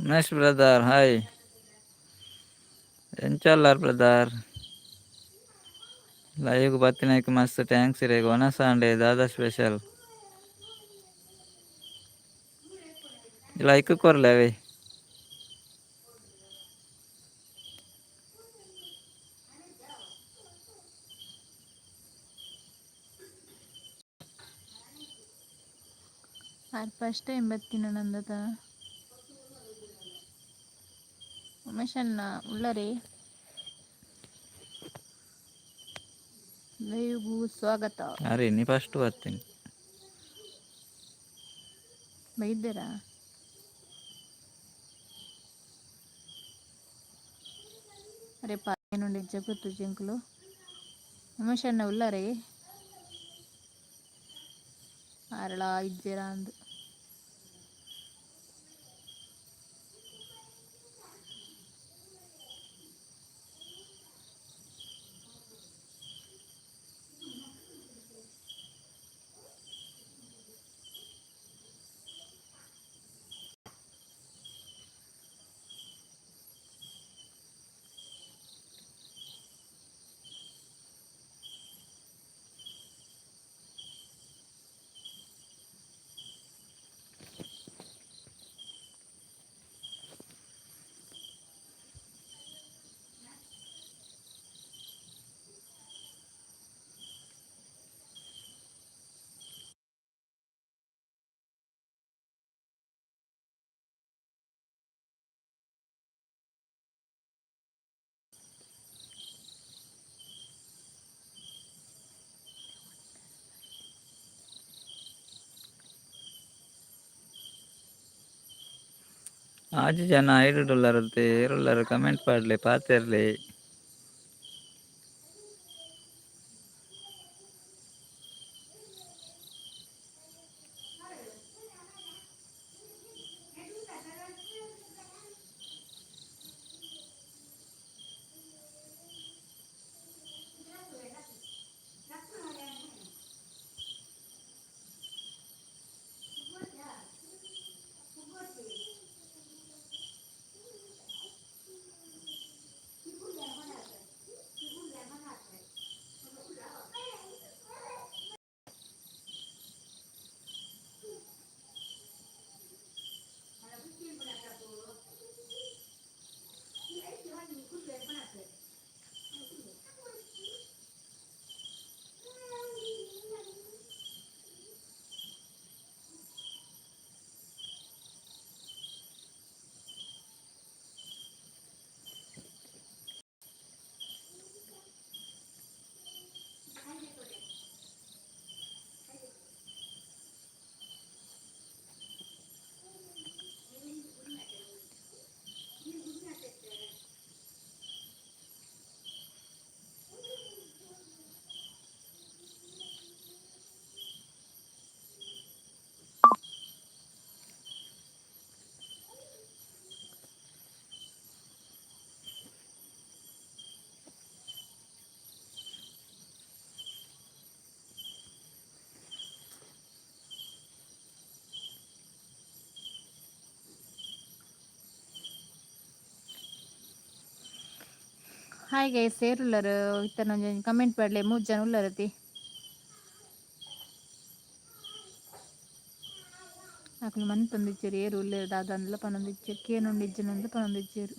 Umesh brother hi. ಎಂಚ ಉಲ್ಲರ್ brother? Live ಬತ್ತಿನಕ್ ಮಸ್ತ್ thanks ಇರೆಗ್. ವನಸ್ ಆಂಡ್ ದಾದಾ ಸ್ಪೆಷಲ್? ಲೈಕ್ ಕೊರ್ಲೆ ಅವೇ. ಆರ್ ಫಸ್ಟ್ ಟೈಮ್ ಬತ್ತಿನ ನಂದತ. ಉಮೇಶಣ್ಣ ಉಳ್ಳರೆ? ಲೈವ್ಗೂ ಸ್ವಾಗತ. ಅರೆ ನೀ ಫಸ್ಟ್ ಬರ್ತೀನಿ. ಬೈದೆರಾ? ಅರೆ ಪಾನುಂಡು ಜಗತ್ತು ಜಂಕುಲು. ಉಮೇಶಣ್ಣ ಉಳ್ಳರೆ? ಅರಳ ಇಜ್ಜೆರಾ ಅಂದ್. ಆಜಿ ಜನ ಐಡುಡುಲ್ಲರ್ ಏರುಲ್ಲರ್ ಕಮೆಂಟ್ ಪಾಡ್ಲೆ ಪಾತೆರ್ಲೆ. ಹಾಯ್ ಗೈಸ್, ಏರುಲ್ಲರ್? ಇತ್ತನೊಂಜಿ ಕಮೆಂಟ್ ಪಾಡ್ಲೆ. ಮೂಜಿ ಜನ ಉಲ್ಲರತಿ. ಅಕುಲು ಮಂತೊಂದಿಜ್ಜೆರ್ ಏರು ಉಲ್ಲೆರ್ ದಾದಂದ್ಲ ಪನೊಂದಿಜ್ಜೆರ್, ಕೇನೊಂದಿಜ್ಜೆನಂದ್ಲ ಪನೊಂದಿಜ್ಜೆರ್.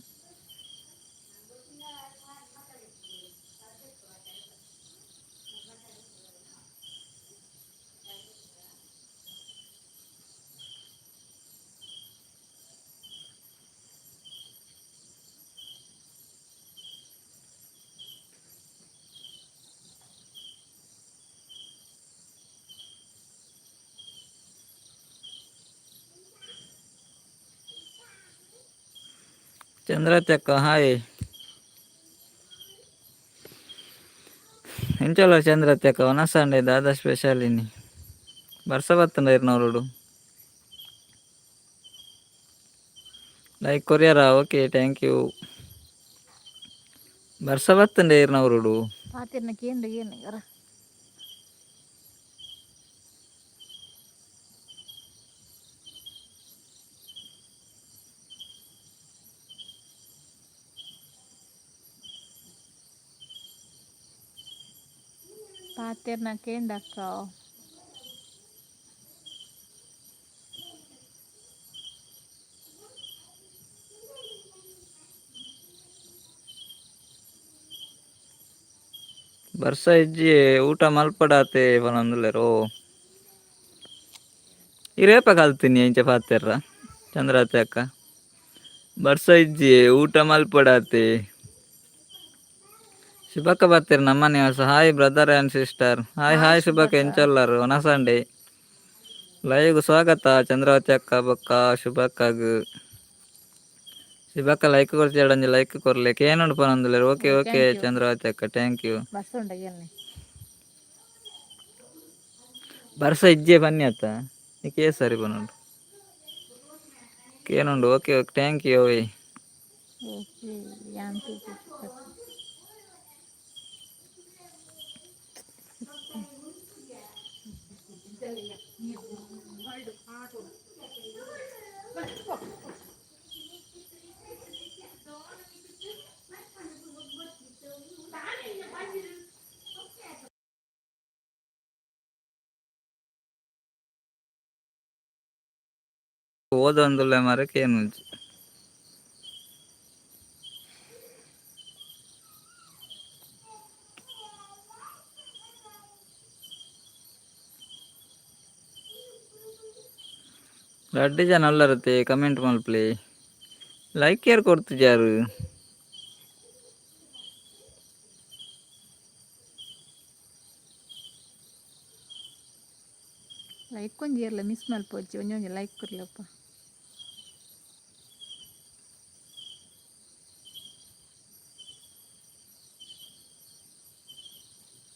ಚಂದ್ರಚಕ್ಕ ಹಾಯ್. ಎಂಚಲ ಚಂದ್ರತ್ಯಕ್ಕ? ವನಸ್ ಆಂಡ್ ದಾದಾ ಸ್ಪೆಷಲ್ ಇನಿ? ಬರ್ಸ ಬತ್ತುಂಡ ಇರ್ನವರುಡು? ಲೈಕ್ ಕೊರಿಯರಾ? Okay, thank you. ಬರ್ಸ ಬತ್ತುಂಡ ಇರ್ನವರುಡು? ಪಾತೆರ್ನ ಕೇಂಡ ಕೇಂಡ. ಪಾತೆರ್ನ ಕೇಂಡಕ್ಕ. ಬರ್ಸ ಇಜ್ಜಿ, ಊಟ ಮಲ್ಪಡಾತೆ ಪನೊಂದುಲ್ಲೆರ್. ಇರೇಪ ಕಲ್ತೀನಿ ಇಂಚ ಪಾತೆರ್ರ ಚಂದ್ರಾವತಿ ಅಕ್ಕ? ಬರ್ಸ ಇಜ್ಜಿ, ಊಟ ಮಲ್ಪಡಾತೆ. ಶುಭಕ್ಕ ಬರ್ತೀರಿ ನಮ್ಮ ನಿವಾಸ. Hi brother and sister. Hi. Hi. Hi ಶುಭಕ್ಕ. ಶುಭಕ್ಕ. ಎಂಚೊಲ್ಲರು? ವನಸಂಡೆ ಲೈವ್ ಸ್ವಾಗತ ಚಂದ್ರಾವತಿ ಅಕ್ಕ ಬೊಕ್ಕ ಶುಭಕ್ಕಗ್. ಶುಭಕ್ಕ ಲೈಕ್ ಕೊರ್ಚಿ, ಲೈಕ್ ಕೊರ್ಲೆ. ಕೇನುಂಡು ಪನೊಂದುಲ್ಲೆರ್. Okay. Okay. Thank you. Chandravati ಅಕ್ಕ, thank you. Bus ಉಂಡ ಎಲ್ನೆ. ಬರ್ಸ ಇಜ್ಜೆ ಬನ್ನಿ ಅತ್ತ ನೀ ಸರಿ ಪನೊಂಡು ಕೇನುಂಡು. Okay okay, thank you. Okay, ಯಾನ್ ತೂಪೆ. ಓದೊಂದುಲ್ಲೆ ಮಾರೆ, ಕೇನುಂಜಿ. ರಡ್ಡ್ ಜನ ಉಲ್ಲರತೆ, ಕಮೆಂಟ್ ಮಲ್ಪಲೆ. ಲೈಕ್ ಏರ್ ಕೊರ್ತಿಜಾರು? ಲೈಕ್ ಒಂಜಿ ಇರ್ಲ ಮಿಸ್ ಮಲ್ಪೊಚ್ಚಿ, ಒಂಜಿ ಒಂಜಿ ಲೈಕ್ ಕೊರ್ಲಪ್ಪ.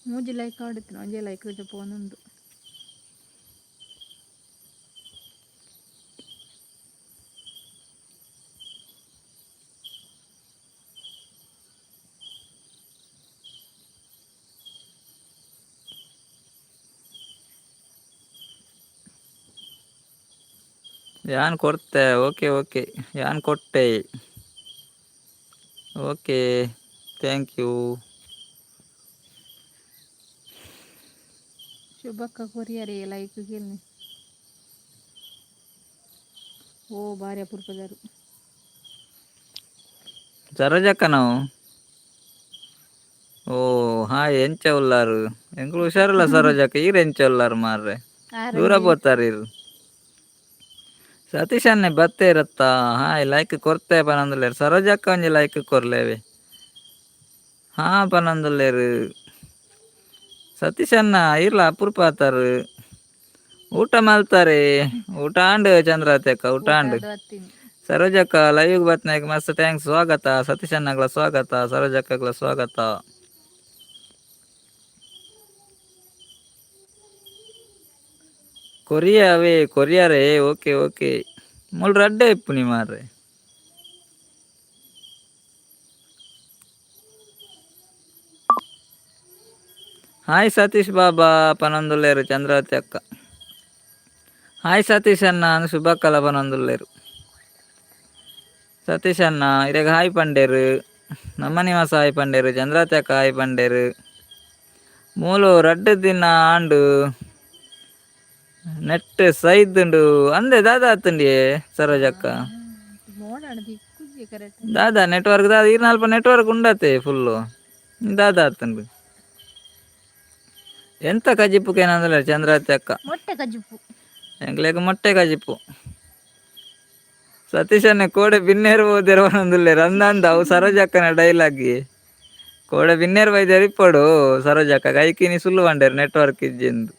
ಮೂಜಿ ಲೈಕ್ ಆಡಿತ್ತು, ಒಂಜೇ ಲೈಕ್ ಪೋನುಂಡು. ಯಾನ್ ಕೊರ್ತೆ. ಓಕೆ ಓಕೆ, ಯಾನ್ ಕೊಟ್ಟೆ. Okay, thank you. ಶುಭಕ್ಕ ಕೊರಿಯರೇ like ಗೆಲ್ನಿ. ಓ, ಭಾರಿ ಅಪರೂಪದಾರು. ಸರೋಜಕ್ಕ ನಾವು. ಓ ಹಾಯ್, ಎಂಚ ಉಲ್ಲಾರು? ಎಂಕುಲು ಹುಷಾರಿಲ್ಲ ಸರೋಜಕ್ಕ, ಈರ್ ಎಂಚ ಉಲ್ಲಾರು ಮಾರ್ರೆ? ದೂರ ಪೋತಾರ ಇರು. ಸತೀಶ್ ಅಣ್ಣೆ ಬತ್ತೇ ಇರತ್ತಾ? Hi, like ಕೊರ್ತೆ ಪನೊಂದುಲ್ಲೆರ್. ಸರೋಜಕ್ಕ ಒಂಜಿ ಲೈಕ್ ಕೊರ್ಲೇವೆ. ಹಾ ಪನೊಂದುಲ್ಲೆರ್. ಸತೀಶ್ ಅಣ್ಣ, ಇರ್ಲ ಅಪರೂಪ ಆತಾರು. ಊಟ ಮಲ್ತಾರೆ? ಊಟ ಆಂಡ್ ಚಂದ್ರಾವತಿ ಅಕ್ಕ, ಊಟ ಆಂಡ್. ಬತ್ತೀನಿ. ಸರೋಜಕ್ಕ ಲೈವ್ ಬತ್ನಾಗ ಮಸ್ತ್ thanks. ಸ್ವಾಗತ ಸತೀಶ್ ಅಣ್ಣಗಳ, ಸ್ವಾಗತ ಸರೋಜಕ್ಕಗಳ, ಸ್ವಾಗತ. ಕೊರಿಯಾವೇ ಕೊರಿಯಾರೇ. ಓಕೆ ಓಕೆ, ಮುಲ್ ರಡ್ಡೆ ಇಪ್ಪುನಿ ಮಾರ್ರೆ. ಹಾಯ್ ಸತೀಶ್ ಬಾಬಾ ಪನೊಂದುಲ್ಲೆರ್ ಚಂದ್ರಾವತಿ ಅಕ್ಕ. ಹಾಯ್ ಸತೀಶ್ ಅಣ್ಣ, ಶುಭಕ್ಕಲ ಪನೊಂದುಲ್ಲೆರ್. ಸತೀಶ್ ಅಣ್ಣ ಇರೆಗ್ ಹಾಯ್ ಪಂಡೇರು. ನಮ್ಮ ನಿವಾಸ ಹಾಯ್ ಪಂಡೇರು. ಚಂದ್ರಾವತಿ ಅಕ್ಕ ಹಾಯ್ ಪಂಡೇರು. ಮೂಲು ರಡ್ಡ್ ದಿನ ಆಂಡು, ನೆಟ್ ಸೈದುಂಡು ಅಂದೆ. ದಾದಾ ಆತುಂಡಿಯೇ ಸರೋಜಕ್ಕ? ಮೋಡಾಣ ದಿಕ್ಕುಜಿ ಕರೆಕ್ಟ್. ದಾದಾ ನೆಟ್ವರ್ಕ್ ದಾದ? ಈರ್ನಲ್ಪ ನೆಟ್ವರ್ಕ್ ಉಂಡತೆ ಫುಲ್ಲು. ದಾದಾ ಆತುಂಡು? ಎಂತ ಕಜಿಪು ಕೇನಂದ್ರೆ ಚಂದ್ರಾವತಿ ಅಕ್ಕ? ಮೊಟ್ಟೆ ಕಜಿಪು. ಎಂಕ್ಲೆಗ್ ಮೊಟ್ಟೆ ಕಜಿಪು. ಸತೀಶನ್ನೆ ಕೋಡೆ ಬಿನ್ನೇರು ಪೋದೆರ್ ಪನೊಂದುಲ್ಲೆರ್. ಅಂದಂದ ಅವು ಸರೋಜಕ್ಕನ ಡೈಲಾಗ್. ಕೋಡೆ ಬಿನ್ನೇರು ಬೈದೆರ್ ಇಪ್ಪೊಡು ಸರೋಜಕ್ಕ, ಕೈಕಿನಿ ಸುಳ್ಳು ಪಂಡೇರು ನೆಟ್ವರ್ಕ್ ಇಜ್ಜಿಂದು.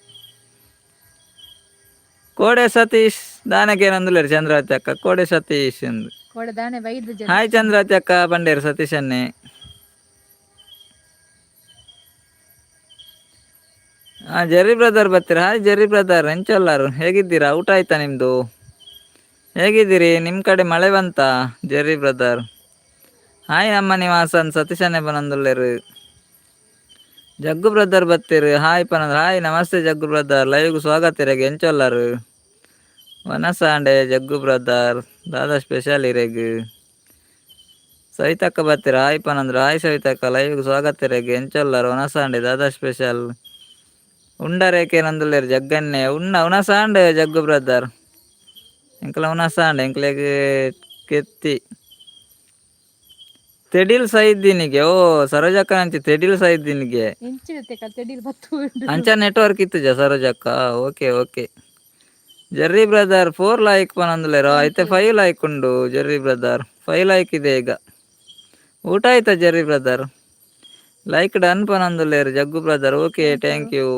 ಕೋಡೆ ಸತೀಶ್ ದಾನಕೇನಂದುಲ್ಲೆರ್ ಚಂದ್ರಾವತಿ ಅಕ್ಕ. ಕೋಡೆ ಸತೀಶ್ ಎಂದು. ಕೋಡೆ ದಾನೆ ಬೈದು ಜನ. ಹಾಯ್ ಚಂದ್ರಾವತಿ ಅಕ್ಕ ಪಂಡೇರು ಸತೀಶನ್ನೇ. ಹಾ, ಜೆರ್ರಿ ಬ್ರದರ್ ಬರ್ತೀರಾ? Hi Jerry brother, ಎಂಚೊಲ್ಲಾರು? ಹೇಗಿದ್ದೀರಾ? ಊಟ ಆಯ್ತಾ ನಿಮ್ಮದು? ಹೇಗಿದ್ದೀರಿ? ನಿಮ್ಮ ಕಡೆ ಮಳೆ ಬಂತಾ Jerry brother? Hi ನಮ್ಮ ನಿವಾಸನ್ ಸತೀಶನ್ನೇ ಪನೊಂದುಲ್ಲೆರ್. ಜಗ್ಗು ಬ್ರದರ್ ಬತ್ತೀರು, ಹಾಯ್ ಪನಂದ್. ಹಾಯ್, ನಮಸ್ತೆ ಜಗ್ಗು ಬ್ರದರ್, ಲೈವ್ಗೆ ಸ್ವಾಗತ ಇರೆಗ್. ಎಂಚೊಲ್ಲಾರು? ವನಸಾಂಡೆ ಜಗ್ಗು ಬ್ರದರ್, ದಾದಾ ಸ್ಪೆಷಲ್ ಇರೆಗ್? ಸವಿತಕ್ಕ ಬತ್ತೀರ, ಹಾಯ್ ಪನಂದ್ರು. ಹಾಯ್ ಸವಿತಕ್ಕ, ಲೈವ್ಗೆ ಸ್ವಾಗತ ಇರೆಗ್. ಎಂಚೊಲ್ಲಾರು? ವನಸಾಂಡೆ, ದಾದಾ ಸ್ಪೆಷಲ್? ಉಂಡರೇಕೆ ನಂದುಲ್ಲೇರು ಜಗ್ಗನ್ನೆ ಉಣ್ಣ ಉಣಸಾಂಡ್ ಜಗ್ಗು ಬ್ರದರ್. ಎಂಕಲ ಉಣಸಾಂಡ್ ಎಂಕ್ಲೆಗ್ ಕೆತ್ತಿ. ತೆಡಿಲ್ ಸೈದಿನಿಗೆ ಓ ಸರೋಜಕ್ಕ ಅಂಚಿ ತೆಡಿಲ್ ಸೈದಿನಿಗೆ. ಅಂಚ ನೆಟ್ವರ್ಕ್ ಇತ್ತುಜ ಸರೋಜಕ್ಕ. Okay okay. Jerry brother 4 like ಪನೊಂದುಲ್ಲೆರ್ ಐತೆ 5 ಲೈಕ್ ಉಂಡು ಜೆರ್ರಿ ಬ್ರದರ್ 5 ಲೈಕ್ ಇದೆ ಈಗ. ಊಟ ಆಯ್ತಾ ಜೆರ್ರಿ ಬ್ರದರ್? ಲೈಕ್ ಡನ್ ಪನೊಂದುಲ್ಲೆರ್ Jaggu brother. Okay thank you.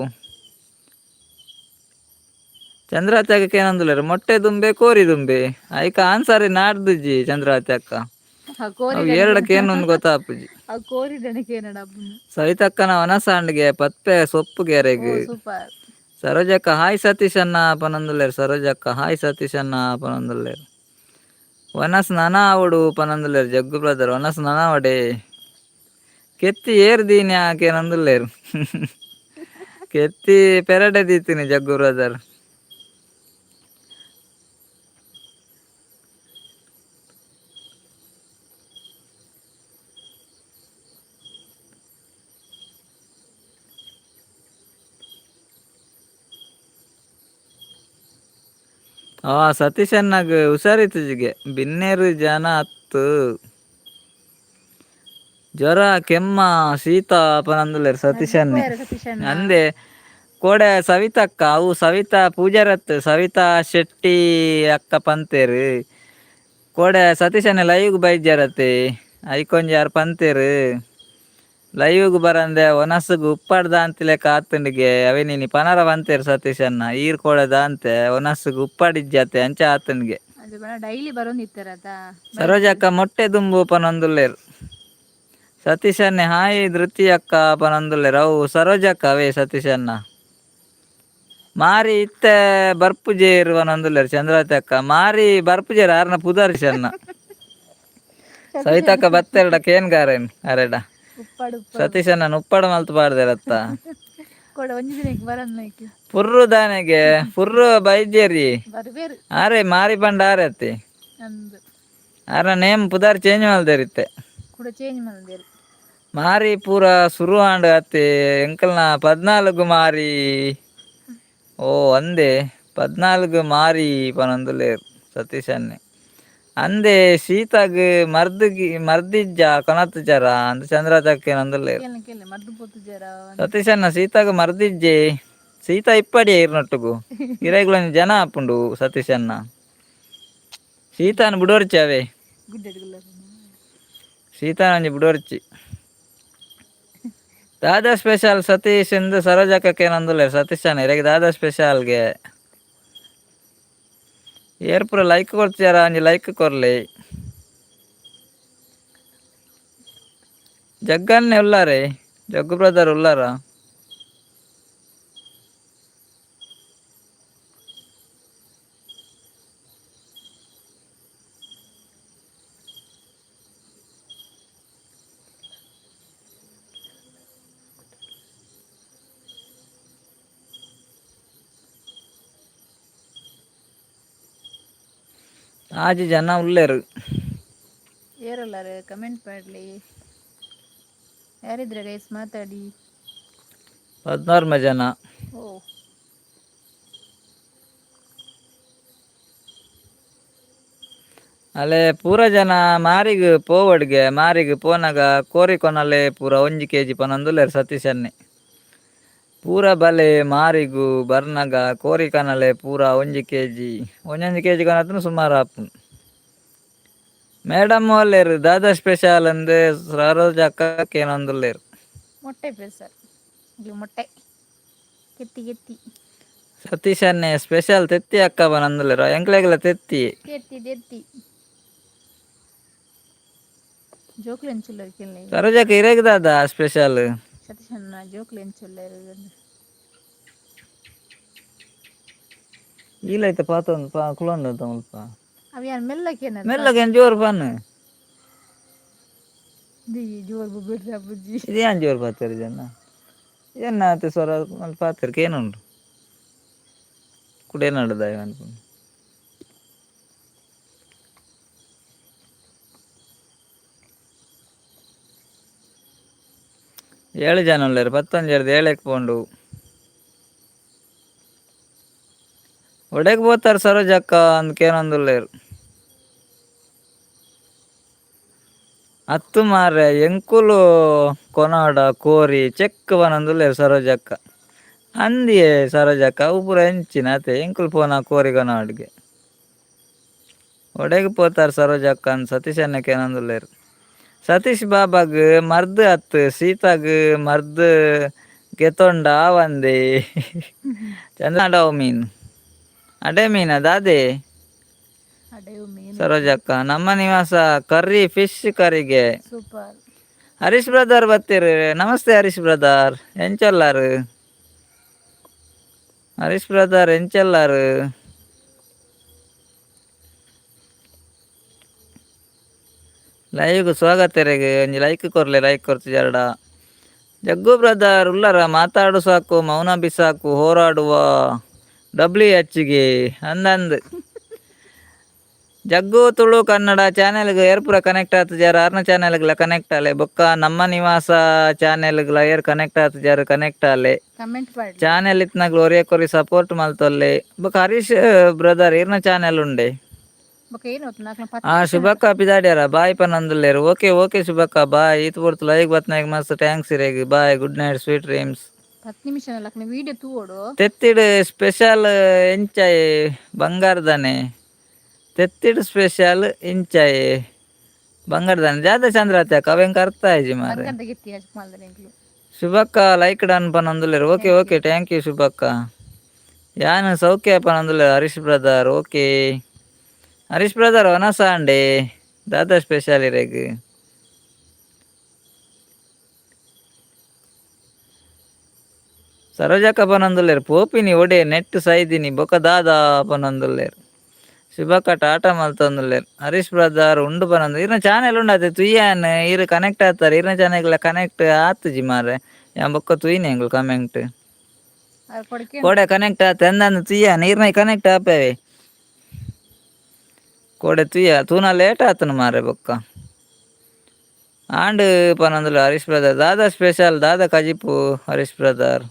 ಚಂದ್ರಾತ್ಯಕ್ಕೆ ಏನಂದುಲ್ಲೆರ್ ಮೊಟ್ಟೆ ದುಂಬೆ ಕೋರಿ ದುಂಬೆ ಐಕ ಆನ್ಸರ್ ನಾಡ್ದುಜಿ ಚಂದ್ರಾತ್ಯಕ್ಕ. ಅವು ಎರಡಕ್ಕೆ ಏನು ಗೊತ್ತಾಪುಜಿ. ಸವಿತಕ್ಕನ ವನಸಾಂಡ್ಗೆ ಪತ್ಪೆ ಸೊಪ್ಪು ಗೆರೆಗ್. ಸರೋಜಕ್ಕ ಹಾಯ್ ಸತೀಶ್ ಅಣ್ಣ ಪನೊಂದುಲ್ಲೆರ್. ಸರೋಜಕ್ಕ ಹಾಯ್ ಸತೀಶ್ ಅಣ್ಣ ಪನೊಂದುಲ್ಲೆರ್. ವನಸ್ ನನ ಆವೊಡು ಪನೊಂದುಲ್ಲೆರ್ ಜಗ್ಗು ಬ್ರದರ್. ವನಸ್ ನನ ಆವಡೆ. ಕೆತ್ತಿ ಏರ್ ದೀನ್ಯಾ ಕೇನೊಂದುಲ್ಲೆರ್. ಕೆತ್ತಿ ಪೆರಡೆ ದೀತಿನಿ ಜಗ್ಗು ಬ್ರದರ್. ಆ ಸತೀಶ್ ಅಣ್ಣಗ್ ಹುಷಾರಿತ್ತಿಜಿಗೆ ಬಿನ್ನೇರು ಜನ ಅತ್ತು ಜ್ವರ ಕೆಮ್ಮ ಶೀತ ಪನೊಂದುಲ್ಲೆರ್ ಸತೀಶ್ ಅಣ್ಣೆ. ಅಂದೆ ಕೋಡೆ ಸವಿತಕ್ಕ ಅವು ಸವಿತಾ ಪೂಜಾರತ್ ಸವಿತಾ ಶೆಟ್ಟಿ ಅಕ್ಕ ಪಂತೇರು ಕೋಡೆ ಸತೀಶ್ ಅಣ್ಣೆ ಲೈವ್ಗ್ ಬೈದ್ಯರತ್ತೆ ಐಕೊಂಜಿ ಆರ್ ಪಂತೇರು ಲೈವ್ಗ್ ಬರಂದೆ ಒನಸ್ಗ್ ಉಪ್ಪಾಡ್ ದಾಂತಿಲೆಕ ಆತುಂಡುಗೆ ಅವೆನಿನಿ ಪನರ ಪಂತೇರು ಸತೀಶ್ ಅಣ್ಣ ಈರ್ ಕೋಡೆ ದಾಂತೆ ಒನಸ್ಗ್ ಉಪ್ಪಾಡಿಜ್ಜತೆ ಅಂಚ ಆತುಂಡುಗೆ. ಡೈಲಿ ಬರೋಂದಿತ್ತಾರತ. ಸರೋಜಕ್ಕ ಮೊಟ್ಟೆ ದುಂಬು ಪನೊಂದುಲ್ಲೆರ್. ಸತೀಶ್ ಅಣ್ಣೆ ಹಾಯ್ ಧೃತಿ ಅಕ್ಕ ಪನೊಂದುಲ್ಲೆರ್. ಅವು ಸರೋಜಕ್ಕ ಅವೇ ಸತೀಶ್ ಅಣ್ಣ. ಮಾರಿ ಇತ್ತೆ ಬರ್ಪುಜೇರ್ ಪನೊಂದುಲ್ಲೆರ್ ಚಂದ್ರಾವತಿ ಅಕ್ಕ. ಮಾರಿ ಬರ್ಪುಜೇರ್ ಆರ್ನ ಪುದರ್ ಅಣ್ಣ. ಸವಿತಕ್ಕ ಬತ್ತೆರಡ ಕೇನ್ಗಾರೇನ್ ಅರೆಡ. ಸತೀಶ್ ಅಣ್ಣನ್ ಉಪ್ಪಾಡ ಮಲ್ತ್ ಪಾಡ್ದೆರತ್ತ. ಪುರ್ರು ದಾನೆಗೆ ಪುರ್ರು ಬೈಜೇರಿ ಆರೆ ಮಾರಿ ಪಂಡ ಆರೆ ಅತ್ತಿ ಆರ್ನ ನೇಮ್ ಪುದರ್ ಚೇಂಜ್ ಮಲ್ದೇರಿತ್ತೆ. ಮಾರಿ ಪೂರ ಸುರು ಆಂಡ್ ಅತ್ತೆ ಎಂಕಲ್ನ 14 ಮಾರಿ ಓ ಅಂದೆ 14 ಮಾರಿ ಪನೊಂದುಲ್ಲೆರ್ ಸತೀಶ್ ಅಣ್ಣೆ. ಅಂದೆ ಶೀತಗ್ ಮರ್ದ್ ಮರ್ದಿಜ್ಜ ಕೊನತ್ಜರ ಅಂದ್ ಚಂದ್ರಚಕ್ಕೆ ನಂದುಲ್ಲೆರ್. ಸತೀಶ್ ಅಣ್ಣ ಶೀತಗ್ ಮರ್ದಿಜ್ಜೆ ಶೀತ ಇಪ್ಪಡಿ ಇರ್ನೊಟ್ಟುಗು ಇರೆಗ್ಲೊಂಜಿ ಜನ ಆಪುಂಡು ಸತೀಶ್ ಅಣ್ಣ. ಶೀತಾನ್ ಬುಡೋರ್ಚಿ ಅವೇ ಶೀತಾನ್ ಒಂಜಿ ಬುಡೋರ್ಚಿ. ದಾದಾ ಸ್ಪೆಷಲ್ ಸತೀಶ್ ಇಂದು ಸರೋಜಕ್ಕಕ್ಕೆ ನಂದುಲ್ಲೆರ್ ಸತೀಶ್ ಅಣ್ಣ ಇರೆಗ್ ದಾದಾ ಸ್ಪೆಷಲ್ಗೆ. ಏರ್ ಪೂರ ಲೈಕ್ ಕೊರ್ತಿಜಾರ ಒಂಜಿ ಲೈಕ್ ಕೊರ್ಲೆ. ಜಗ್ಗನ್ನೆ ಉಲ್ಲಾರೆ ಜಗ್ಗು ಬ್ರದರ್ ಉಲ್ಲಾರ. ಆಜಿ ಜನ ಉಲ್ಲೆರ್. ಏರಲ್ಲಾರು ಕಮೆಂಟ್ ಮಾಡಲಿ. ಯಾರಿದ್ರೆ ಗೈಸ್ ಮಾತಾಡಿ. 16 ಜನ. ಓ ಅಲ್ಲೇ ಪೂರ ಜನ ಮಾರಿಗ್ ಪೋವಡ್ಗೆ ಮಾರಿಗ್ ಪೋನಗ ಕೋರಿ ಕೊನಲೆ ಪೂರ 1 ಕೆಜಿ ಪನೊಂದುಲ್ಲೆರ್ ಸತೀಶ್ ಅಣ್ಣೆ. ಪೂರ ಬಲೆ ಮಾರಿಗು ಬರ್ನಗ ಕೋರಿ ಕನಲೆ ಪೂರ 1 ಕೆಜಿ ಒಂಜೊಂಜಿ ಕೆಜಿ ಕೊನತ್ಂಡ ಸುಮಾರು ಆಪುಂಡು. ಮೇಡಮ್ ಒಲ್ಲೆರ್ ದಾದಾ ಸ್ಪೆಷಲ್ ಅಂದ್ ಸರೋಜಕ್ಕ ಕೇನೊಂದುಲ್ಲೆರ್. ಮೊಟ್ಟೆ ಸ್ಪೆಷಲ್ ಮೊಟ್ಟೆ ಕೆತ್ತಿ ಕೆತ್ತಿ. ಸತೀಶ್ ಅಣ್ಣೆ ಸ್ಪೆಷಲ್ ತೆತ್ತಿ ಅಕ್ಕ ಪನೊಂದುಲ್ಲೆರ್ ಎಂಕ್ಲೆಗ್ಲ ತೆತ್ತಿ. ತೆತ್ತಿ ತೆತ್ತಿ ಜೋಕ್ಲು ಎಂಚುಲ್ಲೆರ್ ಕೆನ್ಲೆ. ಸರೋಜಕ್ಕ ಇರೆಗ್ ದಾದಾ ಸ್ಪೆಷಲ್? ಸತೀಶ್ ಅಣ್ಣ ಜೋಕ್ಲು ಎಂಚುಲ್ಲೆರ್. ಈಲೈತ ಪಾತೊಂದು ಪಾ ಕುಲೊಂದು ಮುಲ್ಪ. ಅವು ಯಾನ್ ಮೆಲ್ಲ ಕೇನತ್ತ. ಮೆಲ್ಲಗೆ ಜೋರು ಪನ್ನು. ಜೋರು ಬಿಡ್ರಿ ಅಬ್ಬುಜಿ. ಇದು ಏನ್ ಜೋರು ಪಾತೆರ್ ಜನ ಎನ್ನ ಆತೆ ಸ್ವರ ಮಲ್ಪ ಪಾತೆರ್ಕ ಏನುಂಡು ಕುಡೆ ನಡುದ ಅನ್ಕೊಂಡು. 7 ಜನ ಉಲ್ಲೆರ್ 11 7ಕ್ಕೆ ಪೋಂಡು. ಒಡೆಗ್ ಪೋತಾರ್ ಸರೋಜಕ್ಕ ಅಂದ್ ಕೇನೊಂದುಲ್ಲೆರ್. ಅತ್ತು ಮಾರ್ರೆ ಎಂಕುಲು ಕೊನೊಡ ಕೋರಿ ಚೆಕ್ ಪನೊಂದುಲ್ಲೆರ್ ಸರೋಜಕ್ಕ. ಅಂದಿಯೇ ಸರೋಜಕ್ಕ ಅವು ಪೂರ ಎಂಚಿನ ಅತೆ ಎಂಕುಲು ಪೋನ ಕೋರಿ ಕೊನೊಡ್ಗೆ. ಒಡೆಗ್ ಪೋತಾರ್ ಸರೋಜಕ್ಕ ಅಂದ್ ಸತೀಶಣ್ಣೆ ಕೇನೊಂದುಲ್ಲೆರ್. ಸತೀಶ್ ಬಾಬಾಗ್ ಮರ್ದ್ ಅತ್ ಸೀತಾಗ್ ಮರ್ದ್ ಗೆತೊಂಡ ಆವಂದೆ. ಚಂದ್ರ ಮೀನ್ ಅಡೆ ಮೀನ ದಾದೆ? ಅಡೆವು ಮೀನು. ಸರೋಜಕ್ಕ ನಮ್ಮ ನಿವಾಸ ಕರ್ರಿ ಫಿಶ್ ಕರಿಗೆ. ಸೂಪರ್. ಹರೀಶ್ ಬ್ರದರ್ ಬತ್ತೀರು, ನಮಸ್ತೆ ಹರೀಶ್ ಬ್ರದರ್, ಎಂಚೊಲ್ಲಾರು? ಹರೀಶ್ ಬ್ರದರ್ ಎಂಚೊಲ್ಲಾರು? ಲೈವ್ಗ್ ಸ್ವಾಗತ ಇರೆಗ್, ಒಂಜಿ ಲೈಕ್ ಕೊರ್ಲೆ, ಲೈಕ್ ಕೊರ್ತಿಜರ್ಡ. ಜಗ್ಗು ಬ್ರದರ್ ಉಲ್ಲರ? ಮಾತಾಡು ಸಾಕು ಮೌನ ಬಿಸಾಕು ಹೋರಾಡುವ ಡಬ್ಲ್ಯೂ ಎಚ್ಗೆ ಅಂದಂದು. ಜಗ್ಗು ತುಳು ಕನ್ನಡ ಚಾನೆಲ್ಗ್ ಏರ್ ಪೂರ ಕನೆಕ್ಟ್ ಆತುಜಾರ್ ಆರ್ನ ಚಾನೆಲ್ಗ್ಲ ಕನೆಕ್ಟ್ ಆಲೆ. ಬೊಕ್ಕ ನಮ್ಮ ನಿವಾಸ ಚಾನೆಲ್ಗ್ಲ ಏರ್ ಕನೆಕ್ಟ್ ಆತುಜಾರ್ ಕನೆಕ್ಟ್ ಆಲೆ. ಕಮೆಂಟ್ ಪಾಡ್ಲೆ. ಚಾನೆಲ್ ಇತ್ನಗ್ಲ ಒರಿಯ ಕೊರಿ ಸಪೋರ್ಟ್ ಮಲ್ತೊಲ್ಲೆ. ಬೊಕ್ಕ ಹರೀಶ್ ಬ್ರದರ್ ಇರ್ನ ಚಾನೆಲ್ ಉಂಡೆ. ಬೊಕ್ಕ ಏನು ನಾಲ್ಕು ಆ ಶುಭಕ್ಕ ಪಿದಾಡ್ಯಾರ ಬಾಯ್ ಪನೊಂದುಲ್ಲೆರ್. ಓಕೆ ಓಕೆ ಶುಭಕ್ಕ ಬಾಯ್. ಈತ್ ಪೊರ್ತು ಲೈವ್ ಬತ್ನಾಗ ಮಸ್ತ್ thanks ಇರೆಗ್. Bye, good night, sweet dreams. 10 ನಿಮಿಷ ಲಕ್ನ ವಿಡಿಯೋ ತೂವೊಡು. ತೆತ್ತಿಡ್ ಸ್ಪೆಷಲ್ ಎಂಚಾಯೆ ಬಂಗಾರದಾನೆ? ತೆತ್ತಿಡ್ ಸ್ಪೆಷಲ್ ಇಂಚಾಯೆ ಬಂಗಾರದಾನೆ ಜಾದ ಚಂದ್ರಾತ್ಯ ಅವೆಂಕ ಅರ್ಥ ಆಯ್ಜಿ ಮಾರೆ. ಬಂಗಾರದ ಗಿತ್ತಿ ಅಜ್ಕ ಮಲ್ದನೆ ಎಂಕ್ಲು. ಶುಭಕ್ಕ ಲೈಕ್ ಡನ್ ಪನೊಂದುಲ್ಲೆರ್. ಓಕೆ ಓಕೆ, thank you ಶುಭಕ್ಕ. ಯಾನ್ ಸೌಖ್ಯ ಪನೊಂದುಲ್ಲೆರ್ Harish brother. Okay Harish brother, ವನಸ ಅಂಡೆ ದಾದಾ ಸ್ಪೆಷಲ್ ಇರೆಗ್? ಸರೋಜಕ್ಕ ಪನೊಂದುಲ್ಲೆರ್ ಪೋಪಿನಿ ಒಡೆ ನೆಟ್ ಸೈದಿನಿ ಬೊಕ ದಾದಾ ಪನೊಂದುಲ್ಲೆರ್. ಶುಭಕ್ಕ ಟಾಟಾ ಮಲ್ತೊಂದುಲ್ಲೆರ್. ಹರೀಶ್ ಬ್ರದರ್ ಉಂಡು ಪನೊಂದು ಇರ್ನ ಚಾನೆಲ್ ಉಂಡು ಅತೆ ತುಯ್ಯಾನ್ ಇರ್ ಕನೆಕ್ಟ್ ಆತಾರೆ ಇರ್ನ ಚಾನೆಲ್ ಕನೆಕ್ಟ್ ಆತುಜಿ ಮಾರ್ರೆ. ಯಾನ್ ಬೊಕ್ಕ ತುಯ್ನೆ ಎಂಕುಲು ಕಮೆಂಟ್. ಅರ್ ಕೊಡಕೆ. ಕೋಡೆ ಕನೆಕ್ಟ್ ಆತ ಎಂದಂದು ತುಯ್ಯಾನ್ ಇರ್ನ ಕನೆಕ್ಟ್ ಆಪೇವೆ ಕೋಡೆ ತುಯ್ಯ ತೂನ ಲೇಟ್ ಆತನ ಮಾರ್ರೆ. ಬೊಕ್ಕ ಆಂಡ್ ಪನೊಂದುಲ್ಲೆ ಹರೀಶ್ ಬ್ರದರ್. ದಾದಾ ಸ್ಪೆಷಲ್ ದಾದಾ ಕಜಿಪು ಹರೀಶ್ ಬ್ರದರ್?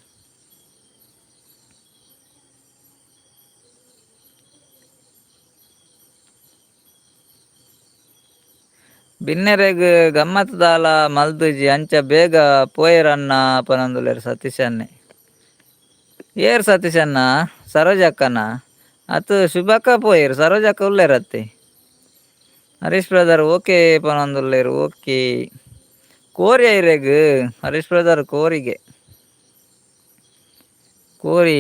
ಬಿನ್ನೆರೆಗ್ ಗಮ್ಮತ್ ದಾಲ ಮಲ್ದುಜಿ ಅಂಚ ಬೇಗ ಪೋಯೆರನ್ನ ಪನೊಂದುಲ್ಲೆರ್ ಸತೀಶಣ್ಣೆ. ಏರ್ ಸತೀಶಣ್ಣ? ಸರೋಜಕ್ಕನ? ಅತ್ ಶುಭಕ್ಕ ಪೋಯೆರ್, ಸರೋಜಕ್ಕ ಉಲ್ಲೆರತ್ತೆ. ಹರೀಶ್ ಬ್ರದರ್ ಓಕೆ ಪನೊಂದುಲ್ಲೆರ್. ಓಕೆ ಕೋರಿ ಇರೆಗ್ ಹರೀಶ್ ಬ್ರದರ್? ಕೋರಿಗೆ ಕೋರಿ.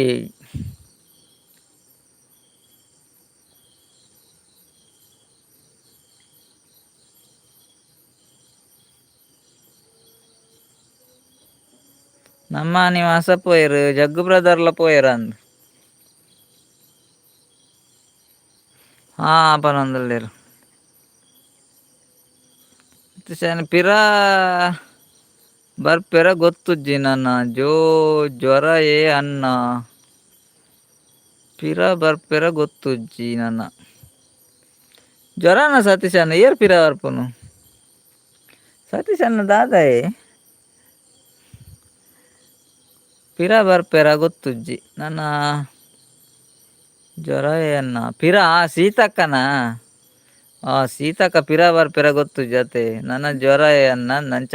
ನಮ್ಮ ನಿವಾಸ ಪೋಯೆರ್, ಜಗ್ಗು ಬ್ರದರ್ಲ ಪೋಯೆರ್ ಅಂದ್. ಹಾ ಪನೊಂದುಲ್ಲೆರ್. ಪಿರ ಬರ್ಪೆರ ಗೊತ್ತುಜ್ಜಿ ನನ ಜೋ ಜ್ವರ ಏ ಅಣ್ಣ ಪಿರ ಬರ್ಪೆರ ಗೊತ್ತುಜ್ಜಿ ನನ ಜ್ವರನ. ಸತೀಶಣ್ಣ ಏರ್ ಪಿರ ಬರ್ಪುನು? ಸತೀಶಣ್ಣ ದಾದಾಯೆ ಪಿರ ಬರ್ಪೆರ ಗೊತ್ತುಜ್ಜಿ ನನ್ನ ಜ್ವರ ಏ ಅಣ್ಣ ಪಿರ. ಸೀತಕ್ಕನ? ಆ ಸೀತಕ್ಕ ಪಿರ ಬರ್ಪೆರ ಗೊತ್ತುಜ್ಜಿ ಅತೆ. ನನ್ನ ಜ್ವರ ಏ ಅಣ್ಣ ಅಂಚ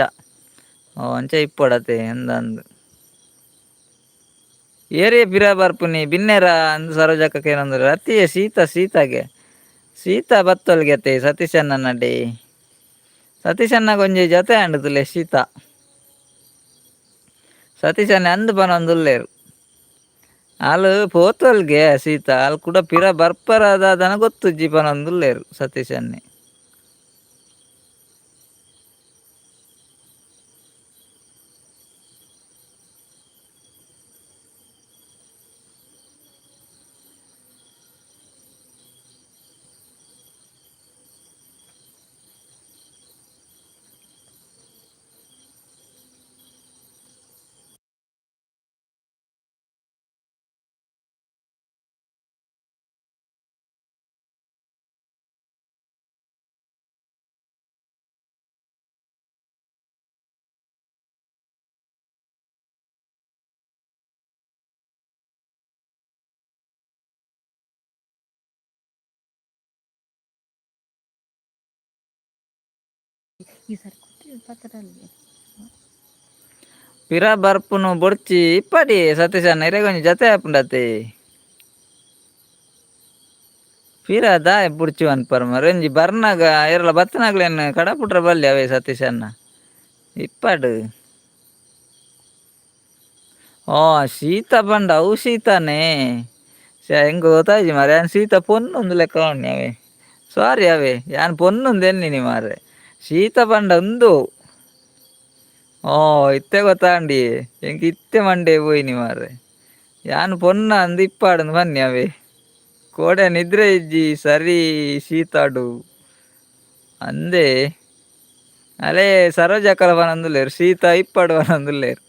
ಅಂಚ ಇಪ್ಪೊಡತೆ ಅಂದಂದು. ಏರೇ ಪಿರ ಬರ್ಪುನಿ ಬಿನ್ನೆರ ಅಂದ್ ಸರೋಜಕ್ಕ ಕೇನೊಂದುಲ್ಲೆರ್. ಅತ್ತಿಯೇ ಸೀತಾ? ಸೀತಾಗೆ ಸೀತಾ ಬತ್ತೊಲ್ಗೆ ಅತ್ತೆ ಸತೀಶಣ್ಣ ನಡೆ. ಸತೀಶಣ್ಣಗೊಂಜಿ ಜೊತೆ ಆಂಡ್ ತುಲೆ ಸೀತಾ. ಸತೀಶಣ್ಣ ಅಂದ್ ಪನೊಂದುಲ್ಲೆರ್. ಆಲ್ ಪೋತೊಲ್ಗೆ ಸೀತಾ, ಆಲ್ ಕುಡ ಪಿರ ಬರ್ಪರ ದಾದನ ಗೊತ್ತುಜ್ಜಿ ಪನೊಂದುಲ್ಲೆರ್ ಸತೀಶಣ್ಣೆ. ಈ ಸರಿ ಕೊಟ್ಟು ಪತ್ತರಲ್ಲಿ. ಪಿರ ಬರ್ಪುನು ಬೊಡ್ಚಿ ಇಪ್ಪಡಿ ಸತೀಶಣ್ಣ, ಇರೆಗೊಂಜಿ ಜತೆ ಆಪುಂಡತೆ. ಪಿರ ದಾಯ ಬುಡ್ಚಿ ಅನ್ಪರ್ ಮಾರ್ರೆ, ಒಂಜಿ ಬರ್ನಾಗ ಏರ್ಲ ಬತ್ತನಾಗ್ಲೇನ್ ಕಡಪುಟ್ರ ಬಲ್ಲಿ ಅವೇ ಸತೀಶಣ್ಣ ಇಪ್ಪಡು. ಓ ಶೀತ ಪಂಡ ಅವು ಶೀತನೇ ಎಂಕ್ ಗೊತ್ತಾಯ್ಜಿ ಮಾರ್ರೆ, ಯಾನ್ ಶೀತ ಪೊನ್ನೊಂದು ಲೆಕ್ಕ ಉಣ್ಣಿ ಅವೇ. ಸಾರಿ ಅವೇ, ಯಾನ್ ಪೊನ್ನೊಂದು ಎನ್ನಿನಿ ಮಾರ್ರೆ, ಶೀತ ಪಂಡ ಉಂದು. ಓ ಇತ್ತೆ ಗೊತ್ತಾಂಡಿ ಎಂಕ್, ಇತ್ತೆ ಮಂಡೆ ಪೋಯಿನಿ ಮಾರ್ರೆ. ಯಾನ್ ಪೊನ್ನ ಅಂದ್ ಇಪ್ಪಾಡಂದು ಬನ್ನಿ ಅವೇ. ಕೋಡೆ ನಿದ್ರೆ ಇಜ್ಜಿ ಸರಿ ಶೀತಾಡು ಅಂದೇ. ಅಲೇ ಸರೋಜಕ್ಕಲ ಪನೊಂದುಲ್ಲೆರ್ ಶೀತ ಇಪ್ಪಡು ಪನೊಂದುಲ್ಲೆರ್.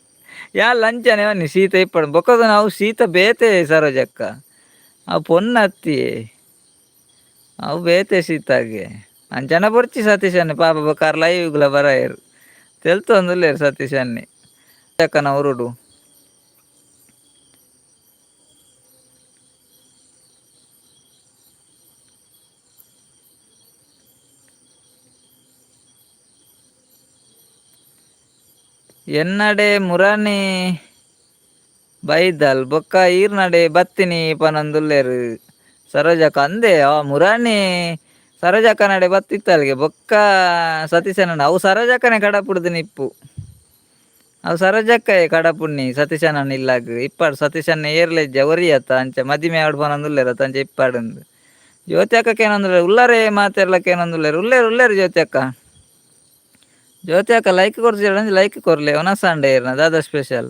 ಯಾನ್ ಲಂಚನೆ ಬನ್ನಿ ಶೀತ ಇಪ್ಪಡು ಬೊಕ್ಕದ ಅವು ಶೀತ ಬೇತೆ ಸರೋಜಕ್ಕ, ಅವು ಪೊನ್ನತ್ತಿ, ಅವು ಬೇತೆ ಶೀತಾಗೆ. ಅಂಚನ ಬೊರ್ಚಿ ಸತೀಶನ್ನೆ ಪಾಪ, ಬೊಕ್ಕ ಲೈವ್ಗುಲ ಬರಾಯೆರ್ ತೆಲ್ತೊಂದುಲ್ಲೆರ್ ಸತೀಶನ್ನೆ ಅಕ್ಕನ ಉರುಡು. ಎನ್ನಡೆ ಮುರಾನಿ ಬೈದಲ್ ಬೊಕ್ಕ ಈರ್ನಡೆ ಬತ್ತಿನಿ ಪನೊಂದುಲ್ಲೆರ್ ಸರೋಜಕ್ಕ ಅಂದೆ. ಆ ಮುರಾನಿ ಸರೋಜಕ್ಕ ನಡೆ ಬತ್ತಿತ್ತಲ್ಗೆ, ಬೊಕ್ಕ ಸತೀಶನ ಅವು ಸರೋಜಕ್ಕನೆ ಕಡಪುಡ್ದು ಇಪ್ಪು. ಅವು ಸರೋಜಕ್ಕ ಕಡಪುಡ್ನಿ ಸತೀಶನ ಇಲ್ಲಾಗ ಇಪ್ಪಾಡು. ಸತೀಶನ್ನ ಏರ್ಲೆಜ್ಜ ಒರಿಯತ್ತ ಅಂಚ ಮದಿಮೆ ಆಡ್ ಪನೊಂದುಲ್ಲೆರ್ ಅತ್ತ ಅಂಚ ಇಪ್ಪಾಡುಂದು. ಜ್ಯೋತಿ ಅಕ್ಕಕ್ಕೆ ಏನೊಂದುಲ್ಲೆರ್ ಉಲ್ಲರೇ ಮಾತೆರ್ಲಕ್ಕ ಏನೊಂದುಲ್ಲೆರ್ ಉಲ್ಲೇರು ಉಲ್ಲೇರು. ಜ್ಯೋತಿ ಅಕ್ಕ, ಜ್ಯೋತಿ ಅಕ್ಕ ಲೈಕ್ ಕೊರ್ಜಿಡ ಲೈಕ್ ಕೊರ್ಲೆ. ಒನಸಾಂಡೆ ಏರ್ನ ದಾದಾ ಸ್ಪೆಷಲ್?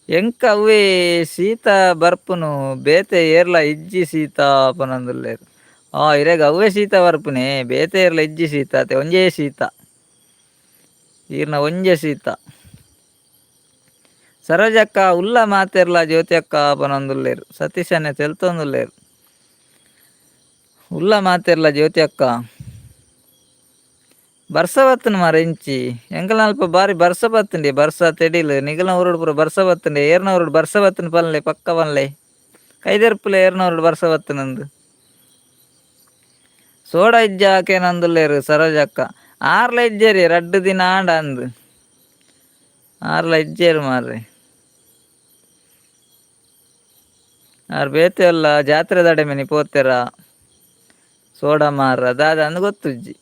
ಎಂಕ ಅವೇ ಶೀತ ಬರ್ಪುನು, ಬೇತೆ ಏರ್ಲ ಇಜ್ಜಿ ಶೀತ ಪನೊಂದುಲ್ಲೆರ್. ಆ ಇರೆಗ್ ಅವೇ ಶೀತ ಬರ್ಪುನೆ, ಬೇತೆ ಏರ್ಲ ಇಜ್ಜಿ ಶೀತ ಅತೆ, ಒಂಜೇ ಶೀತ ಈರ್ನ ಒಂಜೆ ಶೀತ. ಸರೋಜಕ್ಕ ಉಲ್ಲ ಮಾತೆರ್ಲ ಜ್ಯೋತಿ ಅಕ್ಕ ಪನೊಂದುಲ್ಲೆರ್. ಸತೀಶನ್ನೆ ತೆಲ್ತೊಂದುಲ್ಲೆರ್. ಉಲ್ಲ ಮಾತೆರ್ಲ ಜ್ಯೋತಿ ಅಕ್ಕ. ಬರ್ಸ ಬತ್ತುಂಡು ಮಾರ್ರೆ ಇಂಚಿ ಎಂಕಲ್ನ ಬಾರಿ ಬರ್ಸ ಬತ್ತುಂಡೆ, ಬರ್ಸ ತೆಡಿಲ್. ನಿಗಲ್ನ ಊರುಡು ಪೂರ ಬರ್ಸ ಬತ್ತುಂಡೆ? ಏರ್ನ ಊರುಡು ಬರ್ಸ ಬತ್ತುಂಡು ಪನ್ಲೆ, ಪಕ್ಕ ಪನ್ಲೆ, ಕೈದೆರ್ಪುಲೆ ಏರ್ನ ಊರುಡು ಬರ್ಸ ಬತ್ತುಂಡು. ಸೋಡ ಇಜ್ಜ ಕೇನೊಂದುಲ್ಲೆರ್ ಸರೋಜಕ್ಕ. ಆರ್ಲ ಇಜ್ಜೆರಿ, ರಡ್ಡ್ ದಿನ ಆಂಡ ಅಂದ್ ಆರ್ಲ ಇಜ್ಜೆರ್ ಮಾರ್ರೆ. ಆರ್ ಬೇತೆ ಅಲ್ಲ ಜಾತ್ರೆ ದಡೆ ಮಿನಿ ಪೋತೆರ ಸೋಡ ಮಾರ್ರ ದಾದ ಅಂದ್ ಗೊತ್ತುಜ್ಜಿ.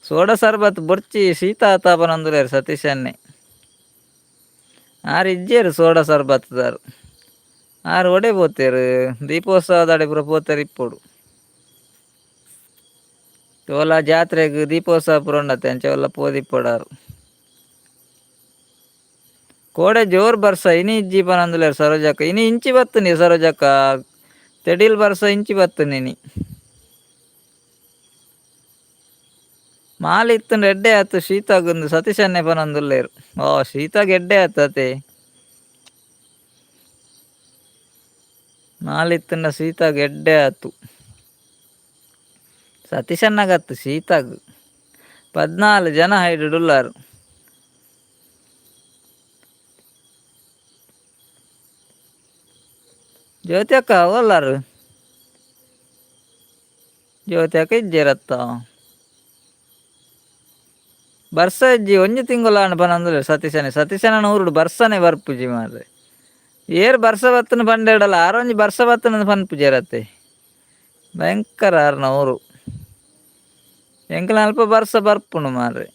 ಸೋಡಾ ಸರ್ಬತ್ ಬೊರ್ಚಿ ಶೀತ ಆತ ಪನೊಂದುಲ್ಲೆರ್ ಸತೀಶನ್ನೆ. ಆರ್ ಇಜ್ಜೆರ್ ಸೋಡಾ ಸರ್ಬತ್ದಾರ್, ಆರ್ ಒಡೆ ಪೋತೆರ್? ದೀಪೋತ್ಸವದಡೆ ಪೂರ ಪೋತೆರ್ ಇಪ್ಪೊಡು. ಓಲ ಜಾತ್ರೆಗ್ ದೀಪೋತ್ಸವ ಪೂರ ಉಂಡತೆ, ಅಂಚ ಓಲ ಪೋದಿಪ್ಪೊಡಾರ್. ಕೋಡೆ ಜೋರ್ ಬರ್ಸ ಇನಿ ಇಜ್ಜಿ ಪನೊಂದುಲ್ಲೆರ್ ಸರೋಜಕ್ಕ. ಇನಿ ಇಂಚಿ ಬತ್ತುಂಡಿ ಸರೋಜಕ್ಕ, ತೆಡಿಲ್ ಬರ್ಸ ಇಂಚಿ ಬತ್ತುಂಡು ಇನಿ. ಮಾಲ್ ಇತ್ತುಂಡ ಎಡ್ಡೆ ಆತು ಶೀತಗುಂದು ಸತೀಶನ್ನೆ ಪನೊಂದುಲ್ಲೆರ್. ಓ ಶೀತಗ್ ಎಡ್ಡೆ ಆತತೆ, ಮಾಲ್ ಇತ್ತುಂಡ ಶೀತಗ್ ಎಡ್ಡೆ ಆತು ಸತೀಶಣ್ಣಗತ್ತು ಶೀತಗ್. 14 ಜನ ಹೈಡುಲ್ಲಾರು. ಜ್ಯೋತಿ ಅಕ್ಕ ಓಲಾರು? ಜ್ಯೋತಿ ಅಕ್ಕ ಇಜ್ಜೆರತ್ತ. ಬರ್ಸ ಇಜ್ಜಿ ಒಂಜಿ ತಿಂಗೊಲಾಂಡ್ ಪನೊಂದುಲ್ಲೆರ್ ಸತೀಶನೆ. ಸತೀಶನ ಊರುಡು ಬರ್ಸನೆ ಬರ್ಪುಜಿ ಮಾರ್ರೆ. ಏರ್ ಬರ್ಸ ಬತ್ತುಂಡು ಪಂಡೆಡಲ ಆರೊಂಜಿ ಬರ್ಸ ಬತ್ತುಂಡು ಪನ್ಪುಜೆರತ್ತೆ, ಭಯಂಕರ ಆರ್ನ ಊರು. ಎಂಕಲ್ನ ಅಲ್ಪ ಬರ್ಸ ಬರ್ಪುಂಡು ಮಾರ್ರೆ.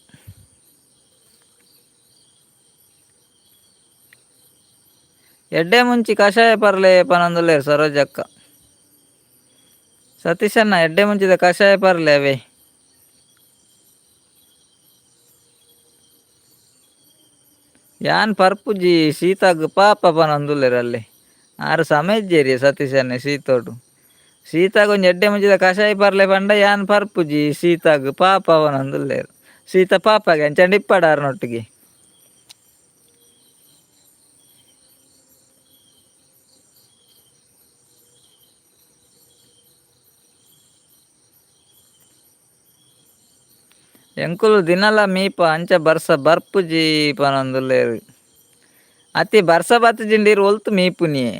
ಎಡ್ಡೆ ಮುಂಚಿ ಕಷಾಯ ಪರ್ಲೆ ಪನೊಂದುಲ್ಲೆರ್ ಸರೋಜಕ್ಕ. ಸತೀಶಣ್ಣ ಎಡ್ಡೆ ಮುಂಚಿದ ಕಷಾಯ ಪರ್ಲೆ ಅವೇ. ಯಾನ್ ಪರ್ಪುಜಿ ಶೀತಗ್ ಪಾಪ ಪನೊಂದುಲ್ಲೆರ್ ಅಲ್ಲೇ. ಆರ್ ಸಮಯ ಇಜ್ಜೆರಿ ಸತೀಶನ್ನೆ ಶೀತೋಡು. ಶೀತಗ್ ಒಂಜಿ ಎಡ್ಡೆ ಮುಂಚಿದ ಕಷಾಯ ಪರ್ಲೆ ಪಂಡ ಯಾನ್ ಪರ್ಪುಜಿ ಶೀತಗ್ ಪಾಪ ಪನೊಂದುಲ್ಲೆರ್. ಶೀತ ಪಾಪಗೆ ಅಂಚಂಡ ಇಪ್ಪಡ್ ಆರ್ನೊಟ್ಟಿಗೆ. ಎಂಕುಲು ದಿನಲ ಮೀಪ ಅಂಚ ಬರ್ಸ ಬರ್ಪುಜಿ ಪನೊಂದುಲ್ಲೆರ್. ಅತಿ ಬರ್ಸ ಬತ್ತುಜಿಂಡ ಈರ್ ಒಲ್ತು ಮೀಪುನಿಯೆ?